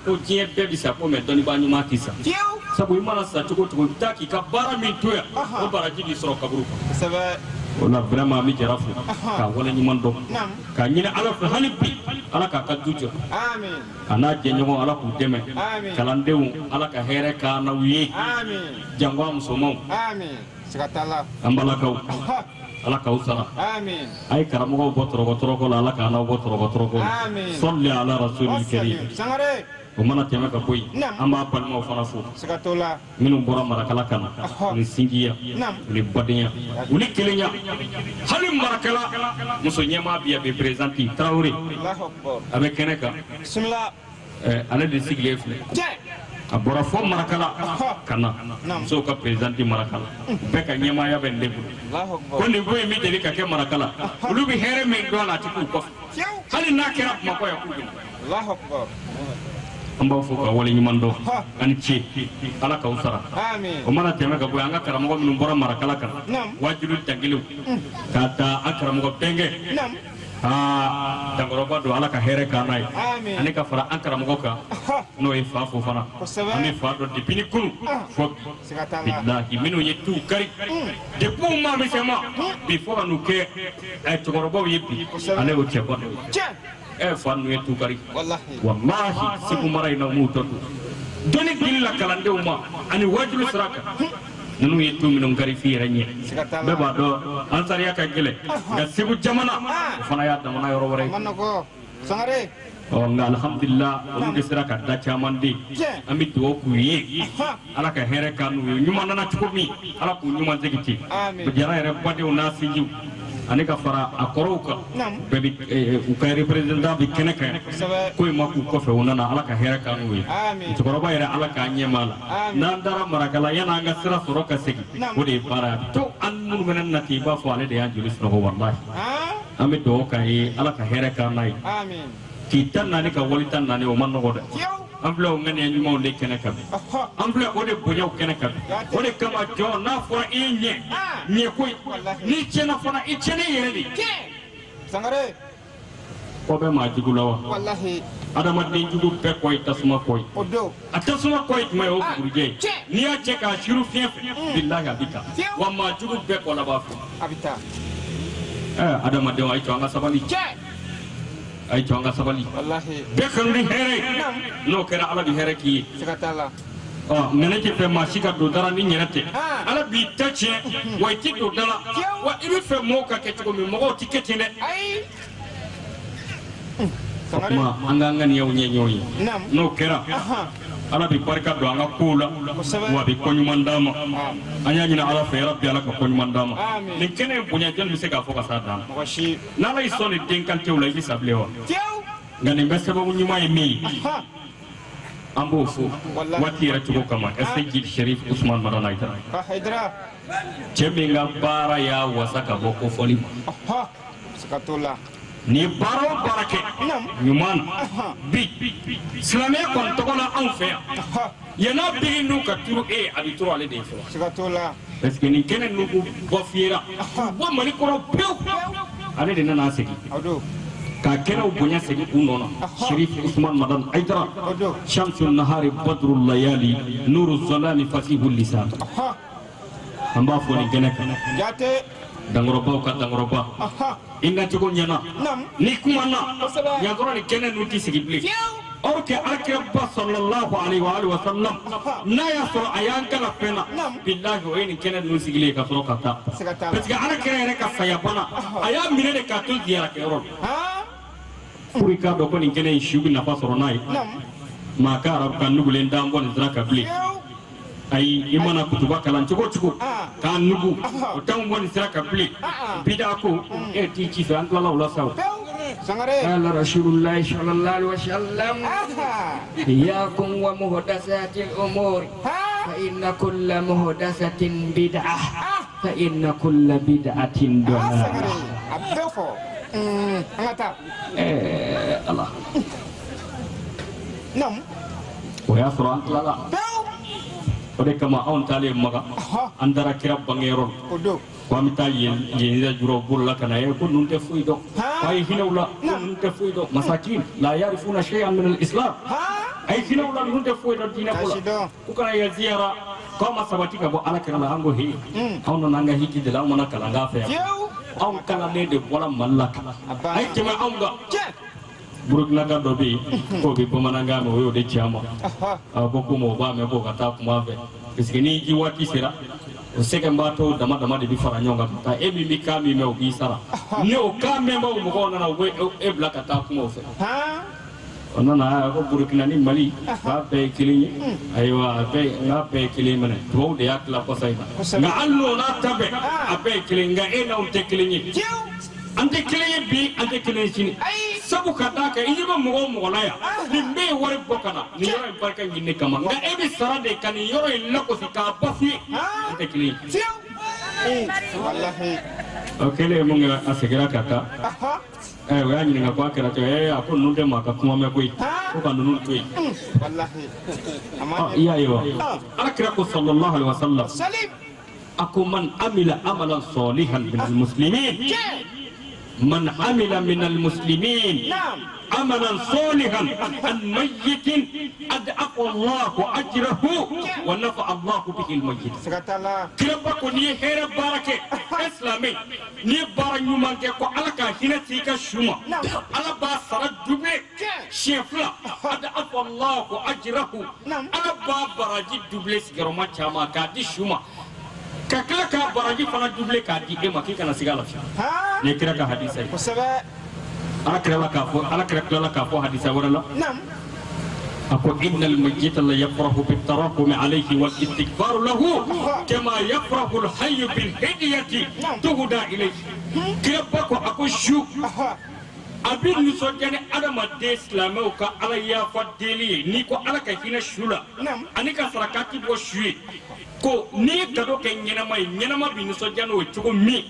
ko diɲɛ bɛɛ bɛ sa ko mɛ dɔnnibaa ɲuman tɛ sa sabu i mana sa cogo o cogo i bɛ taa k'i ka baara min to yan o baraji b'i sɔrɔ kaburu kɔnɔ. O la vraiment an bɛ Jara fo k'a waleɲuman dɔn k'a ɲini Ala fɛ hali bi Ala k'a ka du jɔ a n'a jɛɲɔgɔn Ala k'u dɛmɛ kalandenw Ala ka hɛrɛ k'an n'aw ye jango a musomanw an balakaw Ala k'aw sara a ye karamɔgɔw bɔ tɔrɔkɔ tɔrɔkɔ la Ala k'an n'aw bɔ tɔrɔkɔ tɔrɔkɔ la sɔli ala rasulil karim o mana tɛmɛ ka bɔ yen an b'a balimaw fana fo minnu bɔra Marakala ka na u ni sinjiya u ni badenya u ni kelenya hali Marakala muso ɲɛmaa bi a bɛ présidente Tarawele a bɛ kɛnɛ kan ale de sigilen filɛ a bɔra fo Marakala ka na musow ka présidente Marakala bɛɛ ka ɲɛmaaya bɛ nin de bolo ko nin ko in bɛ deli ka kɛ Marakala olu bɛ hɛrɛ min dɔn a la a ti k'u kɔfɛ hali n'a kɛra Bamakɔ yan k'u bɛ na. An b'aw fo ka waleɲuman dɔn ani ce Ala k'aw sara o mana tɛmɛ ka bɔ yen an ka karamɔgɔ minnu bɔra Marakala kan wajilu dankelenw k'a ta an karamɔgɔ bɛnkɛ aa dankɔrɔba don Ala ka hɛrɛ k'an n'a ye ani ka fara an karamɔgɔ kan n'o ye fa fo fana an bɛ fa dɔn depuis ni kunun fo bilahi minnu ye tuw kari depuis u maa misɛnma bi fo ka n'u kɛ cɛkɔrɔbaw ye bi ale y'o cɛba dɔ ye. Fa ninnu ye tukari walahi Segu mara in na m'u tɔ to dɔnni dili la kalandenw ma ani wajibi sira kan ninnu ye tu minnu kari f'i yɛrɛ ɲɛ bɛɛ b'a dɔn ansariya ka gɛlɛn nka Segu jamana o fana y'a damana yɔrɔ wɛrɛ ye ɔ nka alihamudulila olu de sera ka da caman den an bɛ dugawu k'u ye Ala ka hɛrɛ k'an n'u ye ɲuman nana cogo min Ala k'u ɲuman segin ten Jara yɛrɛ badenw n'a sinjiw ani ka fara a kɔrɔw kan bɛɛ bɛ u ka représentant bɛ kɛnɛ kan ko in ma k'u kɔfɛ u nana Ala ka hɛrɛ k'an n'u ye musokɔrɔba yɛrɛ Ala k'a ɲɛma la n'an taara Marakala yan'an ka sira sɔrɔ ka segin o de ye baara ye a bɛ to an minnu fana na ten i b'a fɔ ale de y'an joli sunɔgɔ walahi an bɛ dugawu k'a ye Ala ka hɛrɛ k'an n'a ye k'i ta naani ka wali ta naani o ma nɔgɔ dɛ an filɛ o ŋaniya ɲumanw de kɛnɛ kan bi an filɛ o de bonyaw kɛnɛ kan bi o de kama jɔn n'a fɔra i ye ɲɛ ɲɛ ko n'i tiɲɛna fana i tiɲɛnen yɛrɛ de. Sangare. Kɔ bɛ maa jugu la wa. Adamaden jugu bɛɛ kɔ ye tasuma kɔ ye. A tasuma kɔ ye jumɛn ye o bugurijɛ ye n'i y'a cɛ k'a siru fiɲɛ fɛ bilahi a bɛ taa wa maa jugu bɛɛ kɔ laban fɛ. A bɛ taa. Adamadenw a ye to an ka sabali. A ye to an ka sabali bɛɛ kanu ni hɛrɛ ye n'o kɛra Ala bɛ hɛrɛ k'i ye ɔ nɛnɛ tɛ fɛ maa si ka don da la ni yɛrɛ tɛ Ala b'i ta tiɲɛ wa i ti don da la wa i bɛ fɛ mɔgɔw ka kɛ cogo min mɔgɔw ti kɛ ten dɛ. O tuma an k'an ŋaniyaw ɲɛ ɲɔgɔn ye n'o kɛra Ala bɛ barika don an ka kow la wa a bɛ ko ɲuman d'an ma an y'a ɲini Ala fɛ yarabi Ala ka ko ɲuman d'an ma nin kɛnɛ in bonya jɔnni bɛ se k'a fɔ ka s'a dan na n'Ala y'i sɔn nin den kalitew la i bɛ sa bilen wa nka nin bɛ sababu ɲuman ye min ye an b'o fo waati yɛrɛ cogo kama SG Sherif Usman Madani Haidara cɛ min ka baara y'a wasa ka bɔ kofɔli ma nin ye baara o baara kɛ ɲuman na bi silamɛya kɔni tɔgɔ la anw fɛ yan yann'a bigi n'u ka turu e ye a bɛ turu ale de ye fɔlɔ parce que nin kɛnɛ ninnu k'u bɔ fiyera k'u bɔ Mali kɔnɔ pewu ale de nana segin k'a kɛnɛw bonya segin u nɔ na Sherif Usman Madani Haidara Shamsu Nahari Badru Layali Nuru Zalami Fasihu Lisan an b'a fɔ nin kɛnɛ kan dankɔrɔbaw ka dankɔrɔba i nacogo ɲɛna n'i kumana yankɔrɔ ni kɛnɛ ninnu tɛ sigi bilen or que alakiraba sallallahu alaihi wa alihi wa sallam n'a y'a sɔrɔ a y'an kala fɛn na bilahi o ye nin kɛnɛ ninnu sigilen ye ka sɔrɔ ka taa parce que alakira yɛrɛ ka sayabana a y'a minɛ de k'a to ziyarakɛyɔrɔ la pour i k'a dɔn ko nin kɛnɛ in su bɛ nafa sɔrɔ n'a ye maa ka arabukan nugulen d'an bɔ nin sira kan bilen. Ayi i mana kutuba kalan cogo cogo k'a nugu o t'anw bɔ nin sira kan bilen bida ko e t'i ci fɛ an tilala o la sa o. قال رسول الله صلى الله عليه وسلم إياكم ومحدثات الأمور فإن كل محدثة بدعة فإن كل بدعة ضلالة. Allah. O y'a sɔrɔ an tilala. O de kama anw taalen Maga an taara kira bangeyɔrɔ la ko an bɛ taa yen yɛrɛ jurɔ bolo la ka na ye ko ninnu tɛ foyi dɔn k'a ye hinɛ u la ko ninnu tɛ foyi dɔn masakin la yarifuna shay'an min al-islam a ye hinɛ u la ninnu tɛ foyi dɔn diinɛ ko la k'u kana yan ziyara k'aw ma sabati ka bɔ ala kira la an ko he anw nana an ka hiji de la anw mana kalan k'a fɛ yan anw kalannen de bɔra Mali la a ye tɛmɛ anw kan. Burukina ka dɔ bɛ yen k'o bɛ bamanankan mɛn o y'o de ci an ma a ko ko mɔgɔ b'a mɛn k'o ka taa kuma fɛ parce que ni ji waati sera o sɛgɛnbaatɔw dama dama de bɛ fara ɲɔgɔn kan ka taa e min bɛ kan min mɛn o b'i sara ni o kan mɛnbaw mɔgɔw nana u bɛ e bila ka taa kuma o fɛ o nana ko Burukina ni Mali k'a bɛɛ ye kelen ye ayiwa a bɛɛ n'a bɛɛ ye kelen ye minɛ tubabuw de y'a tila kɔsa in na nka hali n'o n'a ta bɛɛ a bɛɛ ye kelen nka e n'anw tɛ kelen ye. An tɛ kelen ye bi an tɛ kelen ye sini sabu ka d'a kan i ɲɛ bɛ mɔgɔ o mɔgɔ la yan nin bɛɛ ye wari bɔ ka na nin yɔrɔ in barika ɲini kama nka e bɛ sara de ka nin yɔrɔ in lagosi k'a bafuye an tɛ kelen ye. O kɛlen mun kɛ a seginna ka taa o y'a ɲininka ko a kɛra cogo a ko ninnu tɛ maa ka kuma mɛn koyi ko ka ninnu to yen. I y'a ye wa ala kira ko sallallahu alaihi wa sallam a ko man amila amalan salihan min al-muslimin من عمل من المسلمين عملا صالحا عن ميت أضعف الله أجره ونفع الله به الميت. كربا ko ni hɛrɛ baara kɛ silamɛ n'i ye baara ɲuman kɛ ko ala ka hinɛ t'i ka su ma ala b'a sara dube siɲɛ fila أضعف الله أجره ala b'a baraji dubile sigiyɔrɔma caman k'a di su ma ka tila k'a baraji fana dubile k'a di e ma k'i kana siga a la fiyewu. Nin ye kira ka hadisa ye. Ala kira la k'a fɔ ala kira tilala k'a fɔ hadisa wɛrɛ la. A ko innal mayyita la yafrahu bitarahumi alayhi wal istighfaru lahu kama yafrahu al-hayyu bil hidiyati tuhda ilayhi. Kira ba ko a ko su a bɛ nisɔndiya ni adamaden silamɛw ka ala yafa deli ye n'i ko ala ka hinɛ su la ani ka sarakati bɔ su ye ko n'i ye gado kɛ ɲɛnama ye ɲɛnama bɛ nisɔndiya n'o ye cogo min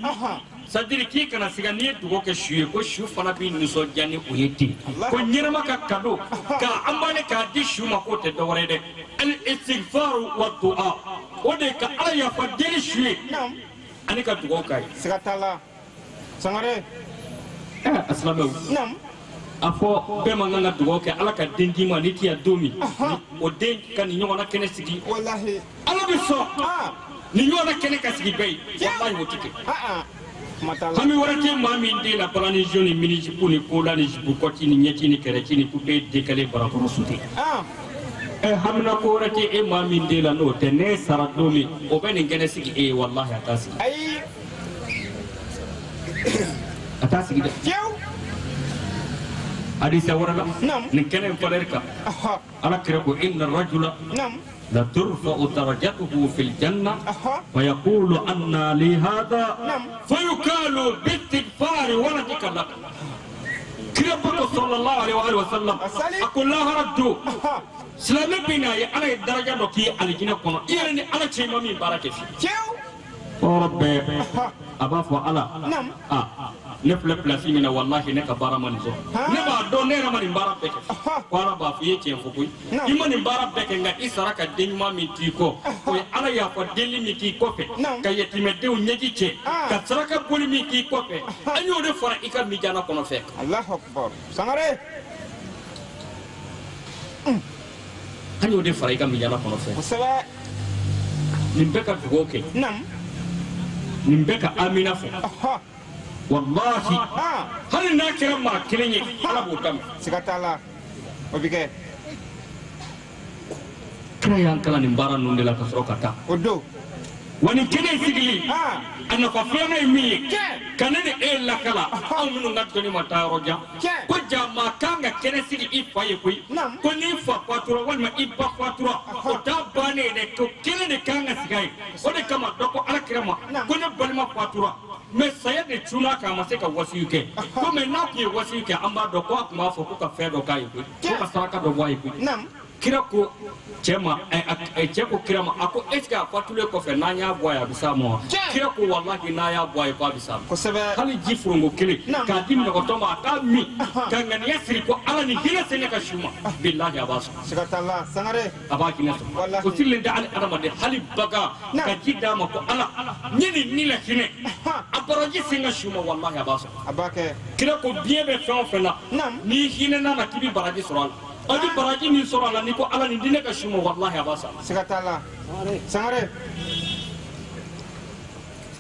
c'est-à-dire k'i kana siga n'i ye dugawu kɛ su ye ko su fana bɛ nisɔndiya ni o ye ten ko ɲɛnama ka kado k'a anbale k'a di su ma k'o tɛ dɔwɛrɛ ye dɛ al istighfaru wa du'a o de ka ala yafa deli su ye ani ka dugawu k'a ye. Siga t'a la Sangare. Silamɛw a fɔ bɛɛ man kan ka dugawu kɛ ala ka den d'i ma n'i ti yan don min o den ka nin ɲɔgɔnna kɛnɛ sigi ala bɛ sɔn nin ɲɔgɔnna kɛnɛ ka sigi bɛɛ ye walahi o ti kɛ. Hami wɛrɛ tɛ maa min den la balani jo ni minijipu ni kola ni jipu kɔti ni ɲɛci ni kɛrɛci ni kupe dekale barakɔrɔ sute. Hamina ko wɛrɛ tɛ e maa min den la n'o tɛ n'e sara don min o bɛ nin kɛnɛ sigi e ye walahi a t'a sigi. A t'a sigi dɛ. Hadisa wɛrɛ la nin kɛnɛ in valeur kan ala kira ko inna rajula la turfa'u darajatuhu fil janna wa yaqulu anna li hadha fayukalu biistighfari waladika lak. Kira ko sallallahu alaihi wa sallam a ko lahara don silamɛ bɛ na ye ala ye daraja dɔ k'i ye alijinɛ kɔnɔ i yɛrɛ ni ala cɛ i ma min baara kɛ fiyewu. Hɔrɔn bɛɛ a b'a fɔ ala ne filɛ pilasi min na walahi ne ka baara ma nin sɔrɔ ne b'a dɔn ne yɛrɛ ma nin baara bɛɛ kɛ ko ala b'a fɔ i ye tiɲɛ fɔ koyi i ma nin baara bɛɛ kɛ nka i sara ka den ɲuman min t'i kɔ o ye ala yafa deli min k'i kɔfɛ ka yatimɛdenw ɲɛji cɛ ka saraka boli min k'i kɔfɛ an y'o de fara i ka mijana kɔnɔ fɛ. Allahu akbar Sangare. An y'o de fara i ka mijana kɔnɔ fɛ. Kosɛbɛ. Nin bɛɛ ka dugawu kɛ. Nin bɛɛ ka amina fɔ. Walahi hali n'a kɛra maa kelen ye ala b'o daminɛ. Siga t'a la o bɛ kɛ. Kira y'an kalan nin baara ninnu de la ka sɔrɔ ka taa. O don. Wa nin kɛnɛ sigili a nafa filanan ye min ye ka ne ni e lakala anw minnu ka dɔnni ma taa yɔrɔ jan ko ja maa kan ka kɛnɛ sigi i fa ye koyi ko n'i fa fatura walima i ba fatura o t'a bannen ye dɛ ko kɛnɛ de kan ka sigi a ye o de kama dɔ ko ala kira ma ko ne balima fatura mɛ saya de cunna kan a ma se ka wasiyu kɛ ko mɛ n'a tun ye wasiyu kɛ an b'a dɔn ko a tun b'a fɔ ko ka fɛn dɔ k'a ye koyi ko ka saraka dɔ bɔ a ye koyi kira ko cɛ ma cɛ ko kira ma a ko est ce que a fatulen kɔfɛ n'an y'a bɔ a ye a bɛ s'a ma wa kira ko walahi n'a y'a bɔ a ye ko a bɛ s'a ma hali ji foronko kelen k'a di minɔgɔtɔ ma a k'a min ka ŋaniya siri ko ala ni hinɛ se ne ka su ma bilahi a b'a sɔrɔ a b'a hinɛ sɔrɔ o sirilen tɛ hali adamaden hali bagan ka ji d'a ma ko ala n ye nin ni la hinɛ a baraji se n ka su ma walahi a b'a sɔrɔ kira ko biɲɛ bɛ fɛn o fɛn na n'i hinɛna na k'i bɛ baraji sɔrɔ a la a bɛ baraji min sɔrɔ a la n'i ko ala nin di ne ka su ma walahi a b'a sara. Siga t'a la. Sangare.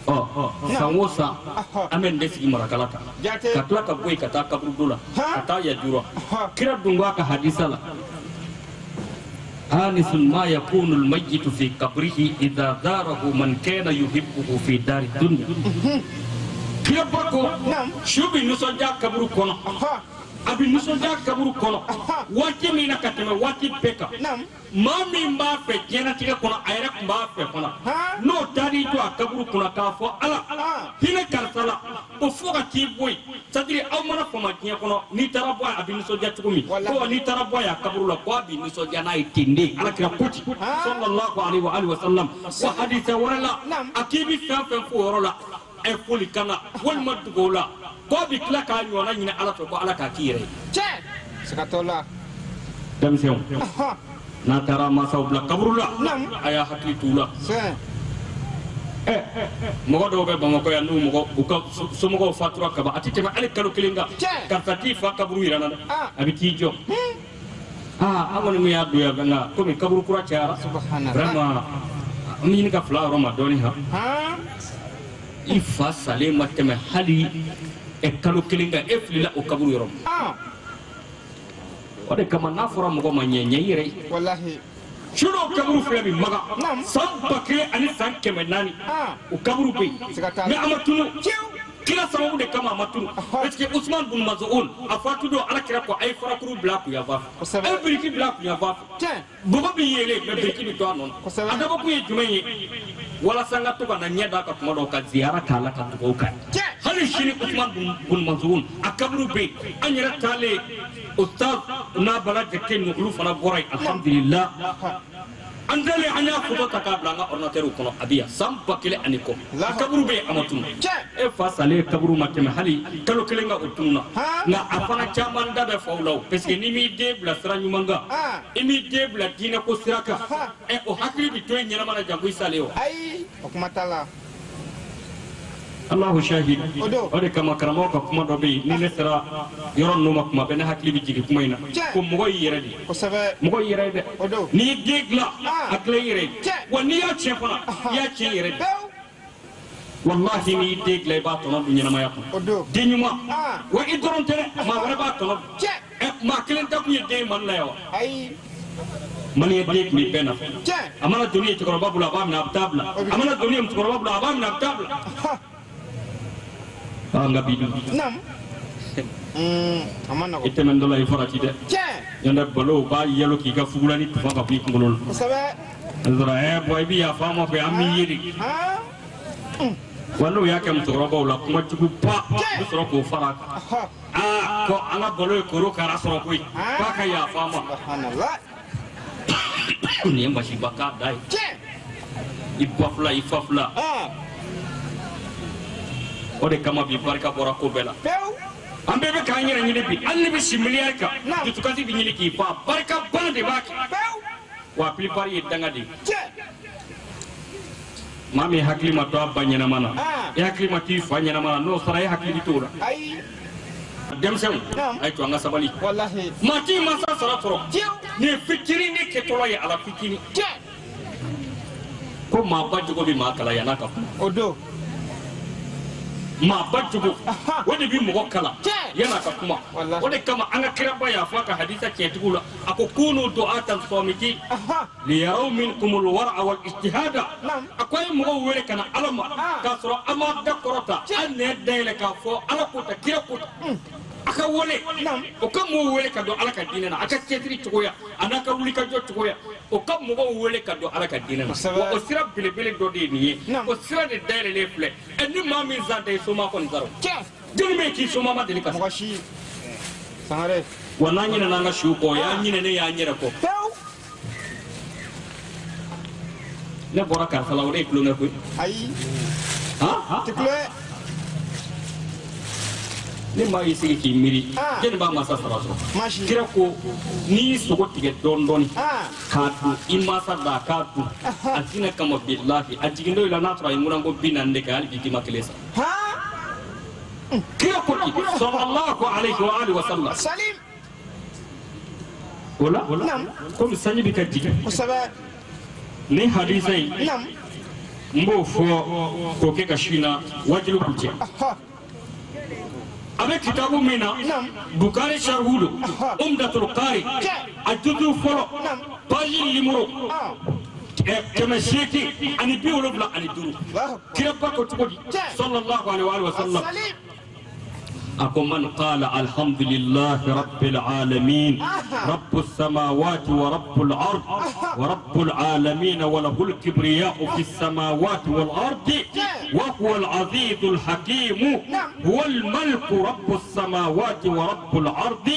Ɔ san o san an bɛ nin de sigi marakala kan ka tila ka bɔ yen ka taa kaburudo la ka taa Yajura kira dun ko a ka hadisa la anisun ma yakunu almayyitu fi qabrihi idha zarahu man kana yuhibbuhu fi dari dunya kira ba ko su bɛ nisɔndiya kaburu kɔnɔ. A bɛ nisɔndiya kaburu kɔnɔ waati min na ka tɛmɛ waati bɛɛ kan maa min b'a fɛ diɲɛlatigɛ kɔnɔ a yɛrɛ tun b'a fɛ fana n'o taar'i jɔ a kaburu kɔnɔ k'a fɔ ala hinɛ karisa la ko fo ka t'i bɔ yen c'est à dire aw mana fama diɲɛ kɔnɔ n'i taara bɔ a ye a bɛ nisɔndiya cogo min ko n'i taara bɔ a ye a kaburu la ko a bɛ nisɔndiya n'a ye ten de ala kira ko ten sallallahu alaihi wa alihi wa sallam wa hadisa wɛrɛ la a k'i bɛ fɛn fɛn fɔ o yɔrɔ la ɛ foli kana walima dugawu la ko bi tila k'a ɲɔgɔnna ɲini ala fɛ ko ala k'a k'i yɛrɛ ye. Siga t'o la. Denmisɛnw n'a taara mansaw bila kaburu la a y'a hakili t'u la. Mɔgɔ dɔw bɛ Bamakɔ yan n'u mɔgɔ u ka somɔgɔw fatura kaban a tɛ tɛmɛ hali kalo kelen kan karisa t'i fa kaburu yira n na dɛ a bɛ t'i jɔ. An kɔni min y'a don yan nka komi kaburu kura cayara vraiment an bɛ ɲini ka fila yɔrɔ ma dɔɔnin han. I fa salen ma tɛmɛ hali kalo kelen kan e filila o kaburu yɔrɔ ma o de kama n'a fɔra mɔgɔ ma ɲɛ ɲɛ i yɛrɛ ye su dɔw kaburu filɛ bi Maga san 1400 o kaburu bɛ yen mais a ma tunu kira sababu de kama a ma tunu parce que Usman bun Maz'un a fatu don ala kira ko a ye farakuru bila a kun yanfan fɛ a ye biriki bila a kun yanfan fɛ bɔgɔ bɛ yeelen mais biriki bɛ to a nɔ na a dabɔkun ye jumɛn ye walasa n ka to ka na ɲɛ d'a kan tuma dɔw ka ziyara k'a la ka dugawu k'a ye hali sini Usman bun Maz'un a kaburu bɛ yen an yɛrɛ taalen ustaz n'a bala jate ninnu olu fana bɔra yen alhamdulillah an dalen an y'a foto ta k'a bila an ka ordinateur kɔnɔ a bɛ yan san 1000 ani kɔ a kaburu bɛ yen a ma tunu e fa salen kaburu ma tɛmɛ hali kalo kelen kan o tununa nka a fana caman da bɛ faw la o parce que n'i m'i den bila sira ɲuman kan i m'i den bila diinɛ ko sira kan ɛ o hakili bɛ to i ɲɛnama na janko i salen o. Ayi o kuma t'a la. Allahu shahid o de kama karamɔgɔ ka kuma dɔ bɛ yen ni ne sera yɔrɔ ninnu ma kuma bɛɛ ne hakili bɛ jigin kuma in na ko mɔgɔ y'i yɛrɛ de ye mɔgɔ y'i yɛrɛ ye dɛ n'i y'i den dilan a dilan i yɛrɛ ye wa n'i y'a tiɲɛ fana i y'a tiɲɛ i yɛrɛ de walahi n'i y'i den dilan i b'a tɔnɔ dun ɲɛnamaya kɔnɔ den ɲuman wa i dɔrɔn tɛ dɛ maa wɛrɛ b'a tɔnɔ dun maa kelen ta kun ye den ye Mali la yan wa Maliyɛn den tun bɛ bɛɛ nafa a mana doni ye cɛkɔrɔba bolo a b'a minɛ a bɛ taa bila a mana doni ye musokɔrɔba bolo a b'a minɛ a bɛ taa bila. Nka bi dun i tɛmɛ dɔ la i farati dɛ yan dɛ balo b'a yɛlɛ k'i ka fugulani tufa ka bɔ i kunkolo la sɔrɔ bɔn i bɛ yafa an ma fɛ an b'i ye de wa n'o y'a kɛ musokɔrɔbaw la kuma juguba u bɛ sɔrɔ k'o fara a kan aa ko an ka balo ye korokara sɔrɔ koyi k'a ka yafa an ma nin ye masiba k'a da ye i ba fila i fa fila o de kama bi barika bɔra ko bɛɛ la an bɛɛ bɛ k'an yɛrɛ ɲini bi hali ni bɛ si miliyari kan dusukasi bɛ ɲini k'i fa barika bana de b'a kɛ wa plupart ye danga de ye maa min hakili ma to a ba ɲɛnama na i hakili ma to i fa ɲɛnama na n'o sara e hakili bɛ t'o la denmisɛnw a ye to an ka sabali maa t'i mansa sara sɔrɔ nin ye fitinin ne kɛtɔla ye a la fitinin ko maa ba jogo bɛ maa kalan yann'a ka kuma. Maa ba jugu o de bi mɔgɔ kalan yan'a ka kuma o de kama an ka kiraba y'a fɔ a ka hadisa tiɲɛtigiw la a ko kunu du'atan samiti liyaraw minkumul war'a wal ijtihada a ko a ye mɔgɔw wele ka na ala ma k'a sɔrɔ an m'a da kɔrɔta an nɛn dayɛlɛ k'a fɔ ala ko ta kira ko ta a ka wele o ka mɔgɔw wele ka don ala ka diinɛ na a ka cɛsiri cogoya a n'a ka wulikajɔ cogoya o ka mɔgɔw wele ka don ala ka diinɛ na wa o sira belebele dɔ de ye nin ye o sira de dayɛlɛlen filɛ ɛ ni maa min zan tɛ i soma kɔni sara jɔnni bɛ yen k'i soma ma deli ka mɔgɔ Sangare wa n'an ɲinɛna an ka siw kɔ y'an ɲinɛ ne y'an yɛrɛ kɔ ne bɔra karisa la o de ye tulonkɛ koyi ayi han tɛ tulonkɛ ne maa y'i sigi k'i miiri jɛni b'a masa sara sɔrɔ kira ko n'i y'i sogo tigɛ dɔɔni dɔɔni k'a dun i masa da k'a dun a diinɛ kama bilahi a jigin dɔ i la n'a sɔrɔ a ye ŋunanko 40 de kɛ hali bi k'i ma kelen san kira ko ten sallallahu alayhi wa alihi wa sallam o la komi sanji bɛ ka jigin ni hadisa in n b'o fɔ k'o kɛ ka su in na wajibi k'u cɛ a bɛ kitabu min na Bukari sarihu don Umdatul Qari a juzu fɔlɔ paji nimoro 875 kiraba ko cogo di sallallahu alaihi wa sallam أكو من قال الحمد لله رب العالمين رب السماوات ورب الأرض ورب العالمين وله الكبرياء في السماوات والأرض وهو العزيز الحكيم هو الملك رب السماوات ورب الأرض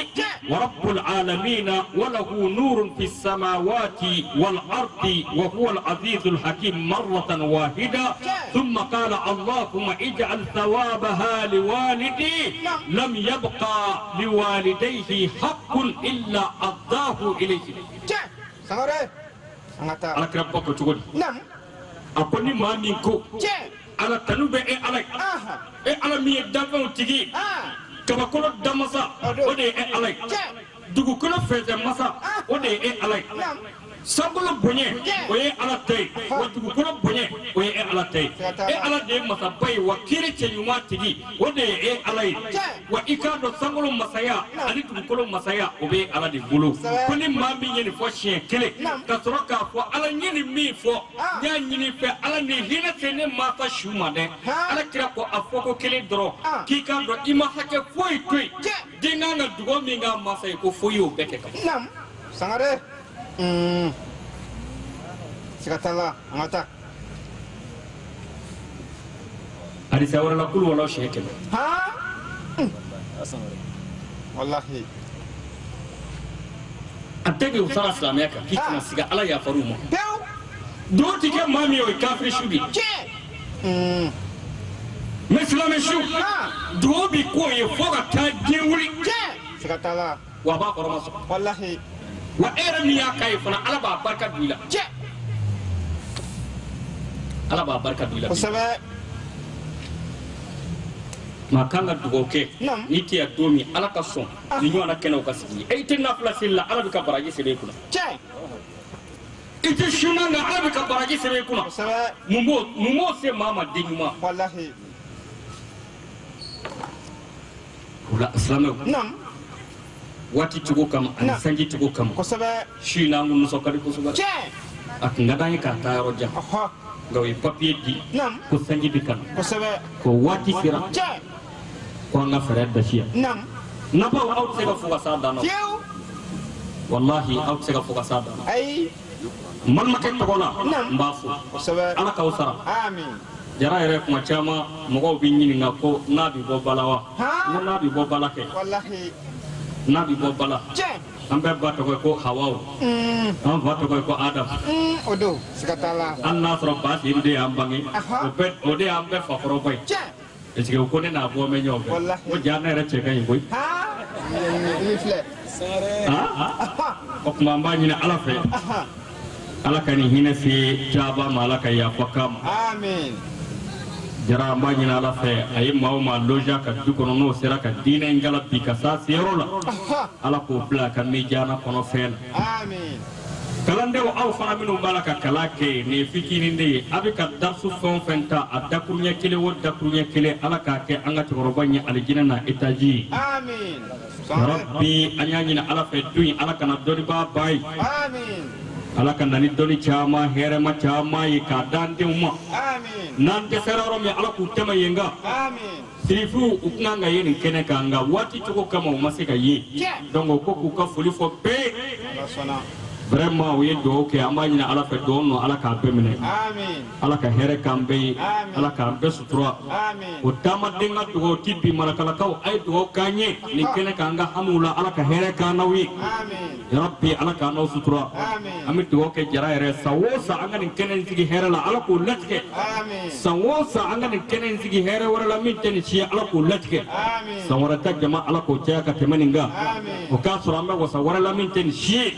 ورب العالمين وله نور في السماوات والأرض وهو العزيز الحكيم مرة واحدة ثم قال اللهم اجعل ثوابها لوالدي لم يبقى لوالديه حق إلا أداه إليه. على كربك تقول. نعم. أقول ما منكو. على تنوبة إيه على. إيه على مية دفع تيجي. كما كل دمسا. ودي إيه على. دكو كل فز مسا. ودي إيه على. Sankolo bonya o ye ala ta ye wa dugukolo bonya o ye e ala ta ye e ala de ye masaba ye wa kiiri cɛɲuman tigi o de ye e ala ye wa i k'a dɔn sankolo masaya ani dugukolo masaya o bɛ ala de bolo ko ni maa min ye nin fɔ siɲɛ kelen ka sɔrɔ k'a fɔ ala n ye nin min fɔ n y'a ɲini fɛ ala nin hinɛ tɛ ne mansa su ma dɛ ala kira ko a fɔ ko kelen dɔrɔn k'i k'a dɔn i ma hakɛ foyi to yen den kan ka dugawu min k'a mansa ye ko foyi y'o bɛɛ kɛ ka ban. Sangare. Siga t'a la an ka taa. Hadisa wɛrɛ la kulu wala siɲɛ 100. Walahi. A tɛ kɛ u sara silamɛya kan k'i kana siga ala yafar'u ma. Dɔw ti kɛ maa min ye o ye kafiri su de ye. Mɛ silamɛ su dugawu bi k'o ye fo ka taa diɲɛ wuli. Siga t'a la. Wa a b'a kɔrɔma sɔrɔ. Walahi. Wa e yɛrɛ min y'a k'a ye fana ala b'a barika don i la. Ala b'a barika don i la. Kosɛbɛ. Maa kan ka dugawu kɛ n'i tɛ yan don min ala ka sɔn ni ɲɔgɔnna kɛnɛw ka sigi ye. E tɛ nafila seli la ala bɛ ka baraji sɛbɛn i kunna. I tɛ sunan na ala bɛ ka baraji sɛbɛn i kunna. Mun b'o se maa ma den ɲuman. Walahi. O la silamɛw. Waati cogo kama ani sanji cogo kama su in na an kun nisɔn ka di kosɛbɛ a tun ka d'an ye k'a taa yɔrɔ jan nka u ye papiye di ko sanji bɛ ka na ko waati sera ko an ka fɛɛrɛ dasi yan nabaw aw tɛ se ka fo ka s'a dan na walahi aw tɛ se ka fo ka s'a dan na n balimakɛ tɔgɔ la n b'a fo ala k'aw sara Jara yɛrɛ kuma caman mɔgɔw bɛ ɲininka ko n'a bɛ bɔ bala wa n ko n'a bɛ bɔ bala kɛ n'a bɛ bɔ bala an bɛɛ ba tɔgɔ ye ko Hawaw an fa tɔgɔ ye ko Adam o don siga t'a la hali n'a sɔrɔ ba sen de y'an bange o de y'an bɛɛ fakɔrɔba ye parce que o ko ne n'a bɔ mɛ ɲɔgɔn fɛ ko ja ne yɛrɛ cɛ ka ɲi koyi o tuma an b'a ɲini ala fɛ ala ka nin hinɛ se caaba ma ala ka yafa k'a ma Jara an b'a ɲini ala fɛ a ye maa o maa loja ka du kɔnɔ n'o sera ka diinɛ in kala bi ka s'a seyɔrɔ la ala k'o bila a ka mijana kɔnɔ fɛn na Kalandenw aw fana minnu b'a la ka kalan kɛ nin ye fitinin de ye a bɛ ka darisu fɛn o fɛn ta a dakuruɲɛ kelen o dakuruɲɛ kelen ala k'a kɛ an ka cɛkɔrɔba in ye alijinɛ na etaji ye. Rabbi an y'a ɲini ala fɛ du in ala kana dɔnnibaa ba ye. Ala ka na ni dɔnni caman hɛrɛma caman ye k'a d'an denw ma. N'an dɛsɛra yɔrɔ min ala k'u tɛmɛ yen kan. Sirifuw u tun kan ka ye nin kɛnɛ kan nka waati cogo kama u ma se ka ye. Donc o ko k'u ka foli fɔ bɛɛ. Vraiment u ye dugawu kɛ an b'a ɲini ala fɛ dugawu ninnu ala k'a bɛɛ minɛ. Ala ka hɛrɛ k'an bɛɛ ye. Ala k'an bɛɛ sutura. O taamaden ka dugawu ti bi marakalakaw a ye dugawu k'an ye nin kɛnɛ k'an ka hamiw la ala ka hɛrɛ k'an n'aw ye. Yarabi ala k'an n'aw sutura. An bɛ dugawu kɛ jara yɛrɛ san o san an ka nin kɛnɛ in sigi hɛrɛ la ala k'o latigɛ. San o san an ka nin kɛnɛ in sigi hɛrɛ wɛrɛ la min tɛ nin si ye ala k'o latigɛ. San wɛrɛ ta jama ala k'o caya ka tɛmɛ nin kan. O k'a sɔrɔ an bɛ wasa wɛrɛ la min tɛ nin si ye.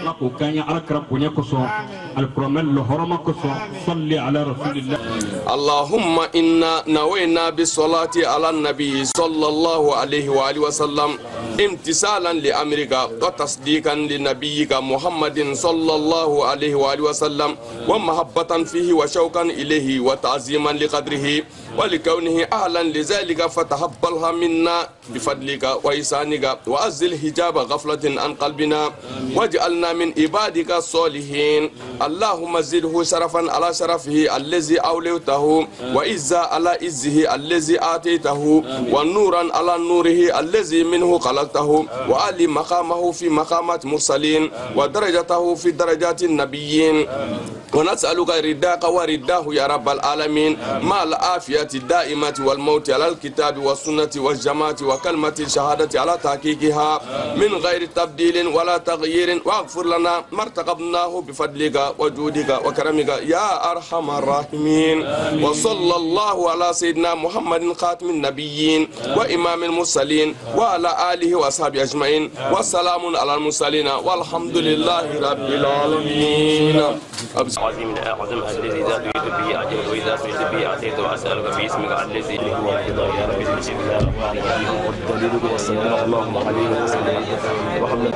Ala k'o k'an ye ala kɛra bonya kosɔn alikuranɛ lɔhɔrɔma kosɔn salli ala rasulillah. Allahumma inna nawayna bi salati ala nabi sallallahu alayhi wa alihi wa sallam imtisalan li amrika wa tasdiqan li nabiyyika Muhammadin sallallahu alayhi wa alihi wa sallam wa mahabbatan fihi wa shawqan ilayhi wa ta'ziman li qadrihi wa li kawnihi ahlan li zalika fatahabbalha minna bifadlika wa ihsanika wa azil hijaba ghaflatin an qalbina waj'alna min ibadika salihin. Allahumma zidhu sharafan ala sharafihi allazi awlaytahu wa izza ala izzihi allazi ataytahu wa nuran ala nurihi allazi minhu khalaqtahu wa ali maqamahu fi maqamat mursalin wa darajatahu fi darajatin nabiyyin. Wa nas'aluka ridaka wa ridahu ya rabbal alamin ma al afiyati da'imati wal mauti ala al kitabi was sunnati wal jama'ati wa kalmati shahadati ala tahqiqiha min ghairi tabdilin wala taghyirin waghfir lana ma irtakabnahu bifadlika wa judika wa karamika ya arhamar rahimin. Wa sallallahu ala sayyidina Muhammadin khatamin nabiyyin wa imamil mursalin wa ala alihi wa ashabihi ajma'in wa salamun ala al mursalin walhamdulillahi rabbil alamin. عظيم أعظم الذي ذات يد به أجل وإذا سئلت به أتيت وأسألك باسمك الذي هو الرضا يا رب الجلال والدليل والسلام اللهم عليه وسلم وحمد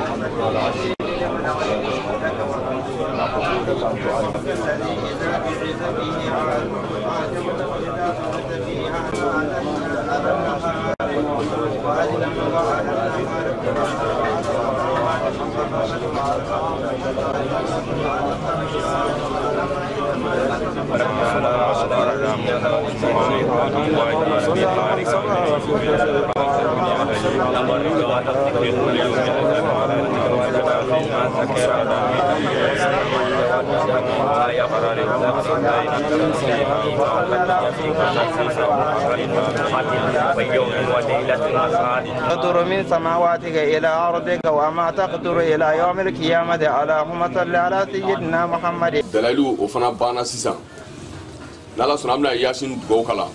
تقدر من سماواتك إلى أرضك وما تقدر إلى يوم القيامة اللهم صل على سيدنا محمد. Dalilu o fana banna sisan n'Ala sɔnna an bɛna Yasin dugawu kalan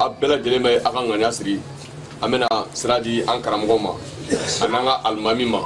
a bɛɛ lajɛlen bɛ a ka ŋaniya siri an bɛna sira di an karamɔgɔ ma a n'an ka alimami ma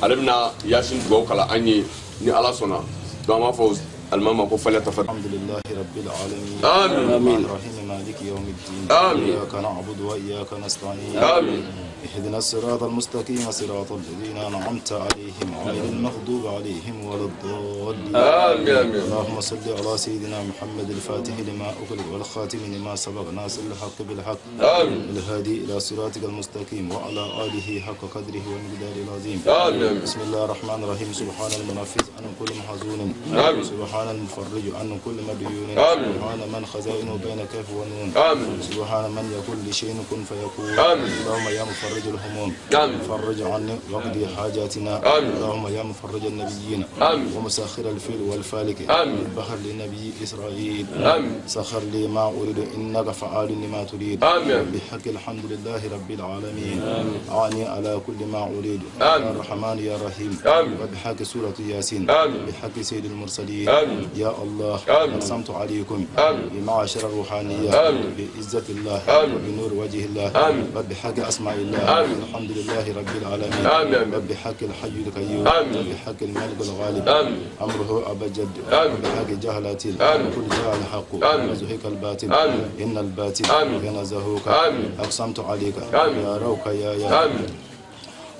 ale bɛna Yasin dugawu kalan an ye ni Ala sɔnna donc an b'a fɔ alimami ma ko falyatafadal. Alhamdulillahi rabbil alamin. Amin. Rahim maliki yawmiddin. Amin. Iyyaka na'budu wa iyyaka nasta'in. Amin. اهدنا الصراط المستقيم صراط الذين أنعمت عليهم غير المغضوب عليهم ولا الضالين. آمين. اللهم صل على سيدنا محمد الفاتح لما أغلق والخاتم لما سبق ناصر الحق بالحق. آمين. الهادي إلى صراطك المستقيم وعلى آله حق قدره ومقداره العظيم. آمين. بسم الله الرحمن الرحيم. سبحان المنفذ عن كل محزون. آمين. سبحان المفرج عن كل مديون. آمين. سبحان من خزائنه بين كاف ونون. آمين. سبحان من يقول لشيء كن فيكون. آمين. اللهم يا مفرج الهموم. آمين. فرج عني واقضي حاجاتنا. آمين. اللهم يا مفرج النبيين. آمين. ومسخر الفيل والفالك. آمين. البحر لنبي إسرائيل. آمين. سخر لي ما أريد إنك فعال لما تريد. آمين. بحق الحمد لله رب العالمين. آمين. أعني على كل ما أريد. آمين. يا الرحمن يا رحيم. آمين. وبحق سورة ياسين. آمين. بحق سيد المرسلين. آمين. يا الله. آمين. أقسمت عليكم. آمين. بمعاشر الروحانية. آمين. بعزة الله. آمين. وبنور وجه الله. آمين. وبحق أسماء الله. آمين. الحمد لله رب العالمين. آمين. وبحق الحي القيوم. آمين. وبحق الملك الغالب. آمين. أمره أبجد. آمين. وبحق جهلة. آمين. كل جاء الحق. آمين. وزهق الباطل. آمين. إن الباطل آمين. كان زهوقا. آمين. أقسمت عليك. آمين. يا روك يا يا. آمين.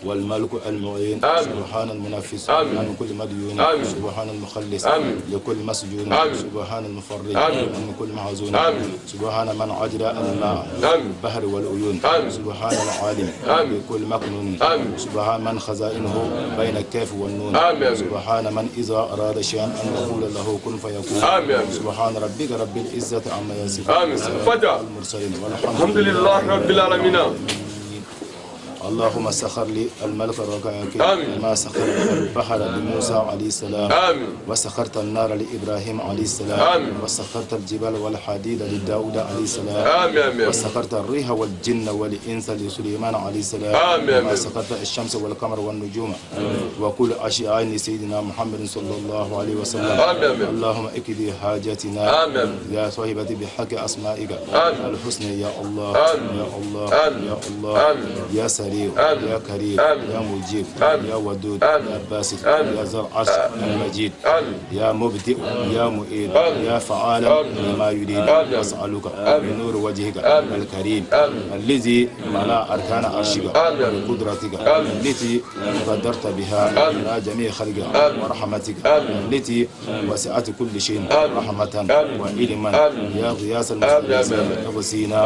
والملك المعين. سبحان المنفس عن كل مديون. سبحان المخلص لكل مسجون. سبحان المفرج عن كل محزون. سبحان من عجل الماء البحر والعيون. سبحان العالم بكل مكنون. سبحان من خزائنه بين الكاف والنون. سبحان من إذا أراد شيئا أن يقول له كن فيكون. سبحان ربك رب العزة عما يصفون. المرسلين والحمد لله رب العالمين. اللهم سخر لي الملك الركاكي ما سخر البحر لموسى عليه السلام. وسخرت النار لإبراهيم عليه السلام. وسخرت الجبال والحديد لداود عليه السلام. وسخرت الريح والجن والإنس لسليمان عليه السلام. وسخرت الشمس والقمر والنجوم وكل أشياء لسيدنا محمد صلى الله عليه وسلم. اللهم اكفي حاجتنا يا صاحبتي بحق أسمائك الحسنى يا الله يا الله يا الله يا سريع يا كريم يا مجيب يا ودود يا باسط يا ذا العرش المجيد يا مبدئ يا معيد يا فعال لما يريد. أسألك بنور وجهك الكريم الذي ملأ أركان عرشك بقدرتك التي قدرت بها على جميع خلقك ورحمتك التي وسعت كل شيء رحمة وعلما. يا غياث المستغيثين اغثينا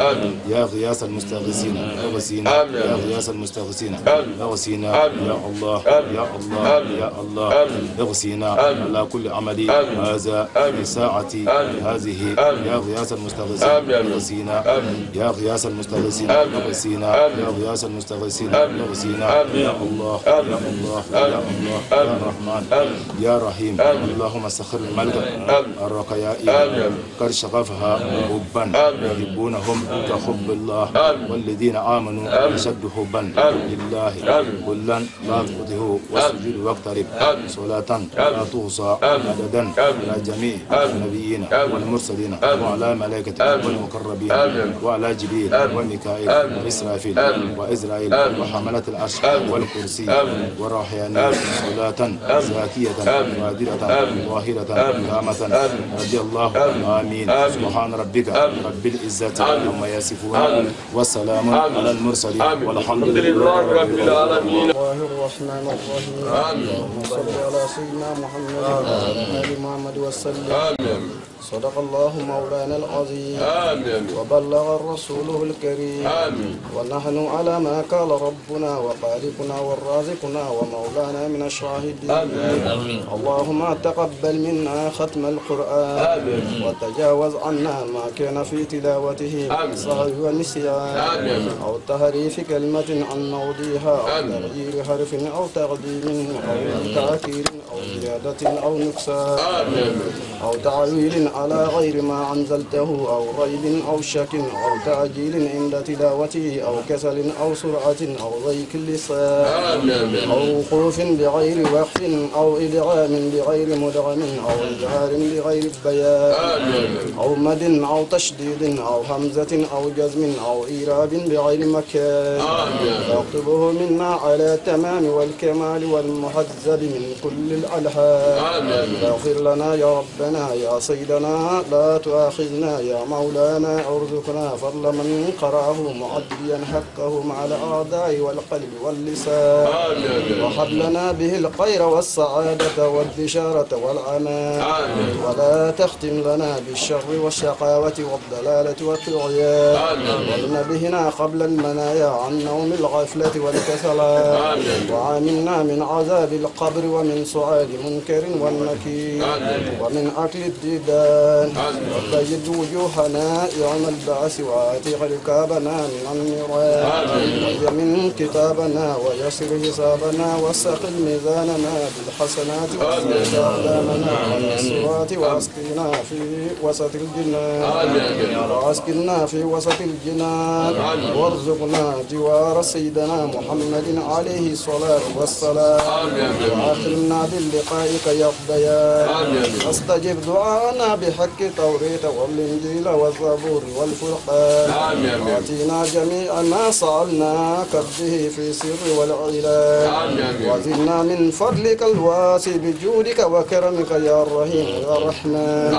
يا غياث المستغيثين اغثينا يا غياث المستغيثين اغثينا يا الله يا الله يا الله اغثينا على كل عملي هذا في ساعتي هذه. يا غياث المستغيثين اغثينا يا غياث المستغيثين اغثينا يا غياث المستغيثين اغثينا يا الله يا الله يا الله يا رحمن يا رحيم. اللهم سخر الملك الرقياء قد شغفها حبا يحبونهم كحب الله والذين آمنوا أشد حبا لله. كلا لا تخطئه والسجود واقترب صلاة لا تحصى عددا على جميع النبيين والمرسلين وعلى ملائكة والمقربين وعلى جبريل وميكائيل وإسرافيل وإزرائيل وحملة العرش والكرسي والروحانيين صلاة زاكية قادرة ظاهرة تامة رضي الله. آمين. سبحان ربك رب العزة عما يصفون والسلام على المرسلين والحمد لله رب العالمين. الله الرحمن الرحيم. اللهم صل على سيدنا محمد وعلى آل محمد وسلم. صدق الله مولانا العظيم. وبلغ رسوله الكريم. ونحن على ما قال ربنا وخالقنا والرازقنا ومولانا من الشاهدين. اللهم تقبل منا ختم القرآن وتجاوز عنا ما كان في تلاوته من سهو ونسيان أو تحريف كلمة عن موضعها أو تغيير حرف أو تقديم أو تأخير أو زيادة أو نقصان أو تعويل على غير ما أنزلته أو ريب أو شك أو تعجيل عند تلاوته أو كسل أو سرعة أو ضيق اللسان أو وقوف بغير وقف أو إدغام بغير مدغم أو إظهار بغير بيان أو مد أو تشديد أو همزة أو جزم أو إيراب بغير مكان. فاكتبه منا على التمام والكمال والمهذب من كل الألحان. فاغفر لنا يا ربنا يا سيدنا لا تؤاخذنا يا مولانا. ارزقنا فضل من قرأه معديا حقه مع الأعداء والقلب واللسان. وهب لنا به الخير والسعادة والبشارة والأمان. ولا تختم لنا بالشر والشقاوة والضلالة والطغيان. ونبهنا قبل المنايا عن نوم الغفلة والكسلان. وعاملنا من عذاب القبر ومن سؤال منكر والنكير ومن أكل الديدان. وبيض وجوهنا يوم البعث وآتق ركابنا من النيران. ويمن كتابنا ويسر حسابنا وسقل ميزاننا بالحسنات وثبت أقدامنا على الصراط وأسقنا في وسط الجنان وأسكننا في وسط الجنان وارزقنا جوار سيدنا محمد عليه الصلاة والسلام. وأكرمنا بلقائك يا الضياء. استجب دعاءنا بحق التوراة والإنجيل والزبور والفرقان. وآتنا جميع ما سألناك به في السر والإعلان. وزدنا من فضلك الواسع بجودك وكرمك يا الرحيم يا الرحمن.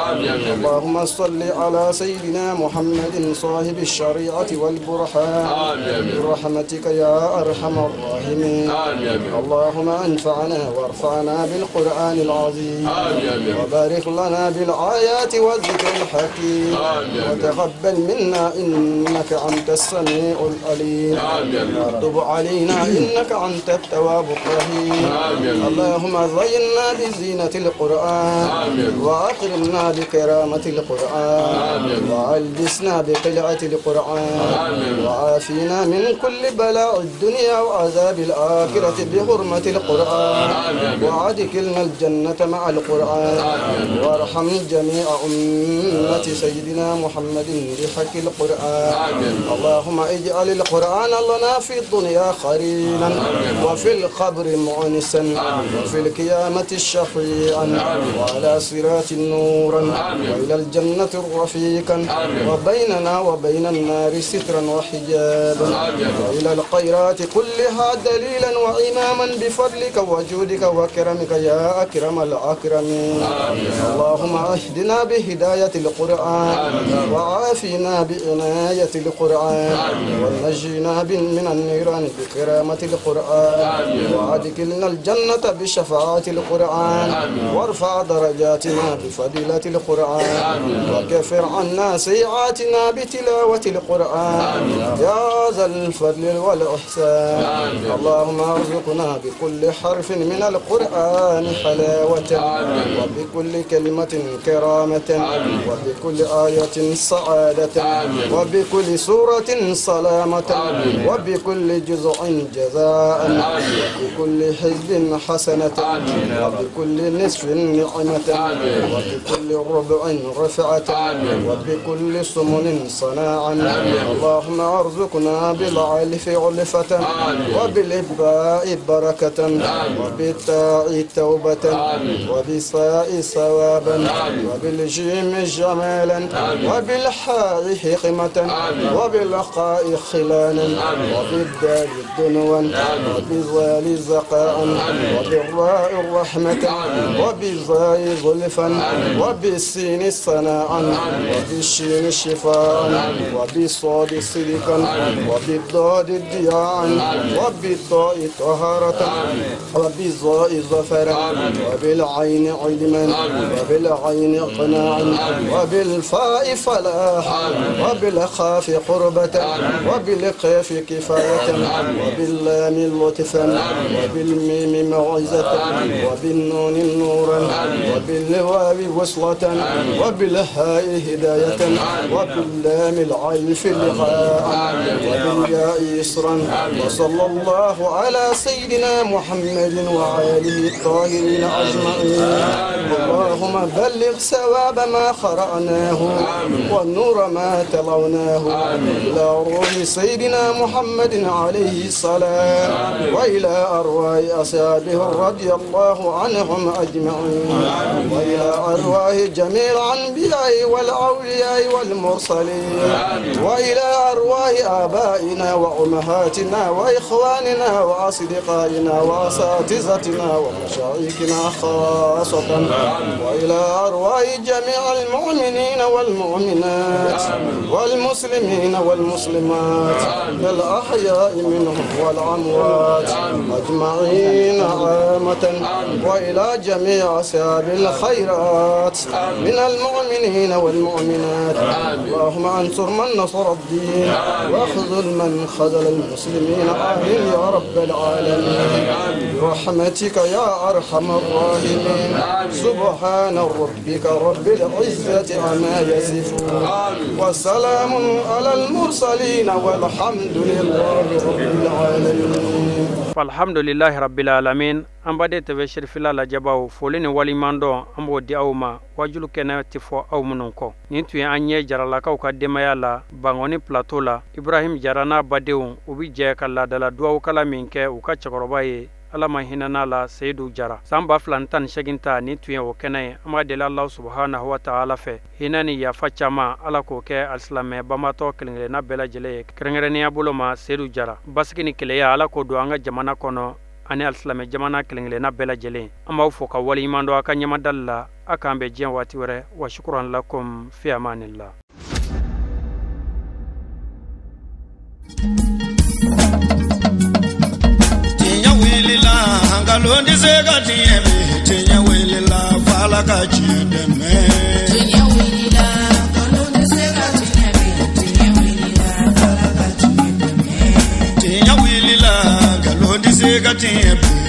اللهم صل على سيدنا محمد صاحب الشريعة والبرهان برحمتك يا أرحم الراحمين. اللهم انفعنا وارفعنا بالقرآن العظيم، وبارك لنا بالآيات والذكر الحكيم، وتقبل منا إنك أنت السميع العليم، وتب علينا إنك أنت التواب الرحيم. اللهم زينا بزينة القرآن، وأكرمنا بكرامة القرآن، وألبسنا بقلعة القرآن، وعافينا من كل بلاء الدنيا وعذاب الآخرة بحرمة القرآن، وأدخلنا الجنة مع القرآن، وارحم جميع أمة سيدنا محمد بحق القرآن. اللهم اجعل القرآن لنا في الدنيا قرينا، وفي القبر مؤنسا، وفي القيامة شفيعا، وعلى صراط نورا، وإلى الجنة رفيقا، وبيننا وبين النار سترا وحجابا، وإلى الخيرات كلها دليلا وإماما بفضلك وجودك وكرمك يا أكرم الأكرمين. اللهم اهدنا بهداية القرآن، وعافنا بعناية القرآن، ونجنا من النيران بكرامة القرآن، وأدخلنا الجنة بشفاعة القرآن، وارفع درجاتنا بفضيلة القرآن، وكفر عنا سيئاتنا بتلاوة القرآن يا ذا الفضل والإحسان. اللهم ارزقنا بكل حرف من القرآن حلاوة، وبكل كلمة كرامة، وبكل آية سعادة، وبكل سورة سلامة، وبكل جزء جزاء، وبكل حزب حسنة، وبكل نصف نعمة، وبكل ربع رفعة، وبكل سمن صناعا. اللهم ارزقنا بالألف علفة، وبالإباء بركة، وبالتاء توبة، وبالساء ثوابا، وبالجيم جمالا، وبالحاء حكمة، وبالخاء خلانا، وبالدال دنوا، وبالذال زقاء، وبالراء رحمة، وبالزاي زلفا، وبالسين صناعا، وبالشين شفاء، وبالصاد صدقا، وبالضاد ضياء، وبالطاء طهارة، وبالظاء ظفرا، وبالعين علما، وبالعين قناعا، وبالفاء فلاحا، وبالخاف قربة، وبالقاف كفاية، وباللام لطفا، وبالميم موعظة، وبالنون نورا، وبالواو وصلة، وبالهاء هداية، وباللام العلف لقاء، وبالياء يسرا. وصلى الله على سيدنا محمد وآله الطاهرين أجمعين. اللهم بلغ ثواب ما قرأناه والنور ما تلوناه إلى روح سيدنا محمد عليه السلام، وإلى أرواح أصحابه رضي الله عنهم أجمعين، وإلى أرواح جميع الأنبياء والأولياء والمرسلين، وإلى أرواح آبائنا وأمهاتنا وإخواننا وأصدقائنا وأساتذتنا ومشايخنا خاصة، وإلى أرواح جميع المؤمنين والمؤمنات والمسلمين والمسلمات الأحياء منهم والأموات أجمعين عامة، وإلى جميع أصحاب الخيرات من المؤمنين والمؤمنات. اللهم انصر من نصر الدين، واخذل من خذل المسلمين، آمين يا رب العالمين برحمتك يا أرحم الراحمين. سبحان ربك رب العزة عما يصفون، وسلام على المرسلين، والحمد لله رب العالمين. Alhamdulillahi rabbil alamin. An baden TV Cherifila lajɛbaw, foli ni waliɲuman dɔn an b'o di aw ma. Wajulu kɛnɛ tɛ fɔ aw minnu kɔ. Nin tun ye an ɲɛ Jaralakaw ka denbaya la Bangɔni plateau la. Ibrahim Jara n'a badenw, u bi jɛ ka laadala duwawukala min kɛ u ka cɛkɔrɔba ye. Ala ma hinɛna la Seyidu Jara. San 2018 ta nin tun ye o kɛnɛ ye. An b'a deli Alahu subahanahu wa taala fɛ, hinɛ ni yafa caman Ala k'o kɛ alisilamɛ banbaatɔ kelen-kelenna bɛɛ lajɛlen ye, kɛrɛnkɛrɛnnenya bolo ma Seyidu Jara. Basigi ni keleya Ala k'o don an ka jamana kɔnɔ ani alisilamɛ jamana kelen-kelenna bɛɛ lajɛlen. An b'aw fo ka waleɲuman dɔn a ka ɲɛmadali la. A k'an bɛn diɲɛ waati wɛrɛ. Wa shukuran lakum fi amanillah. Tiɲɛ wulila, nkalon tɛ se ka tiɲɛ bi. Tiɲɛ wulila, f'Ala ka tiɲɛ dɛmɛ. Tiɲɛ wulila, nkalon tɛ se ka tiɲɛ bi. Tiɲɛ wulila, f'Ala ka tiɲɛ dɛmɛ. Tiɲɛ wulila, nkalon tɛ se ka tiɲɛ bi.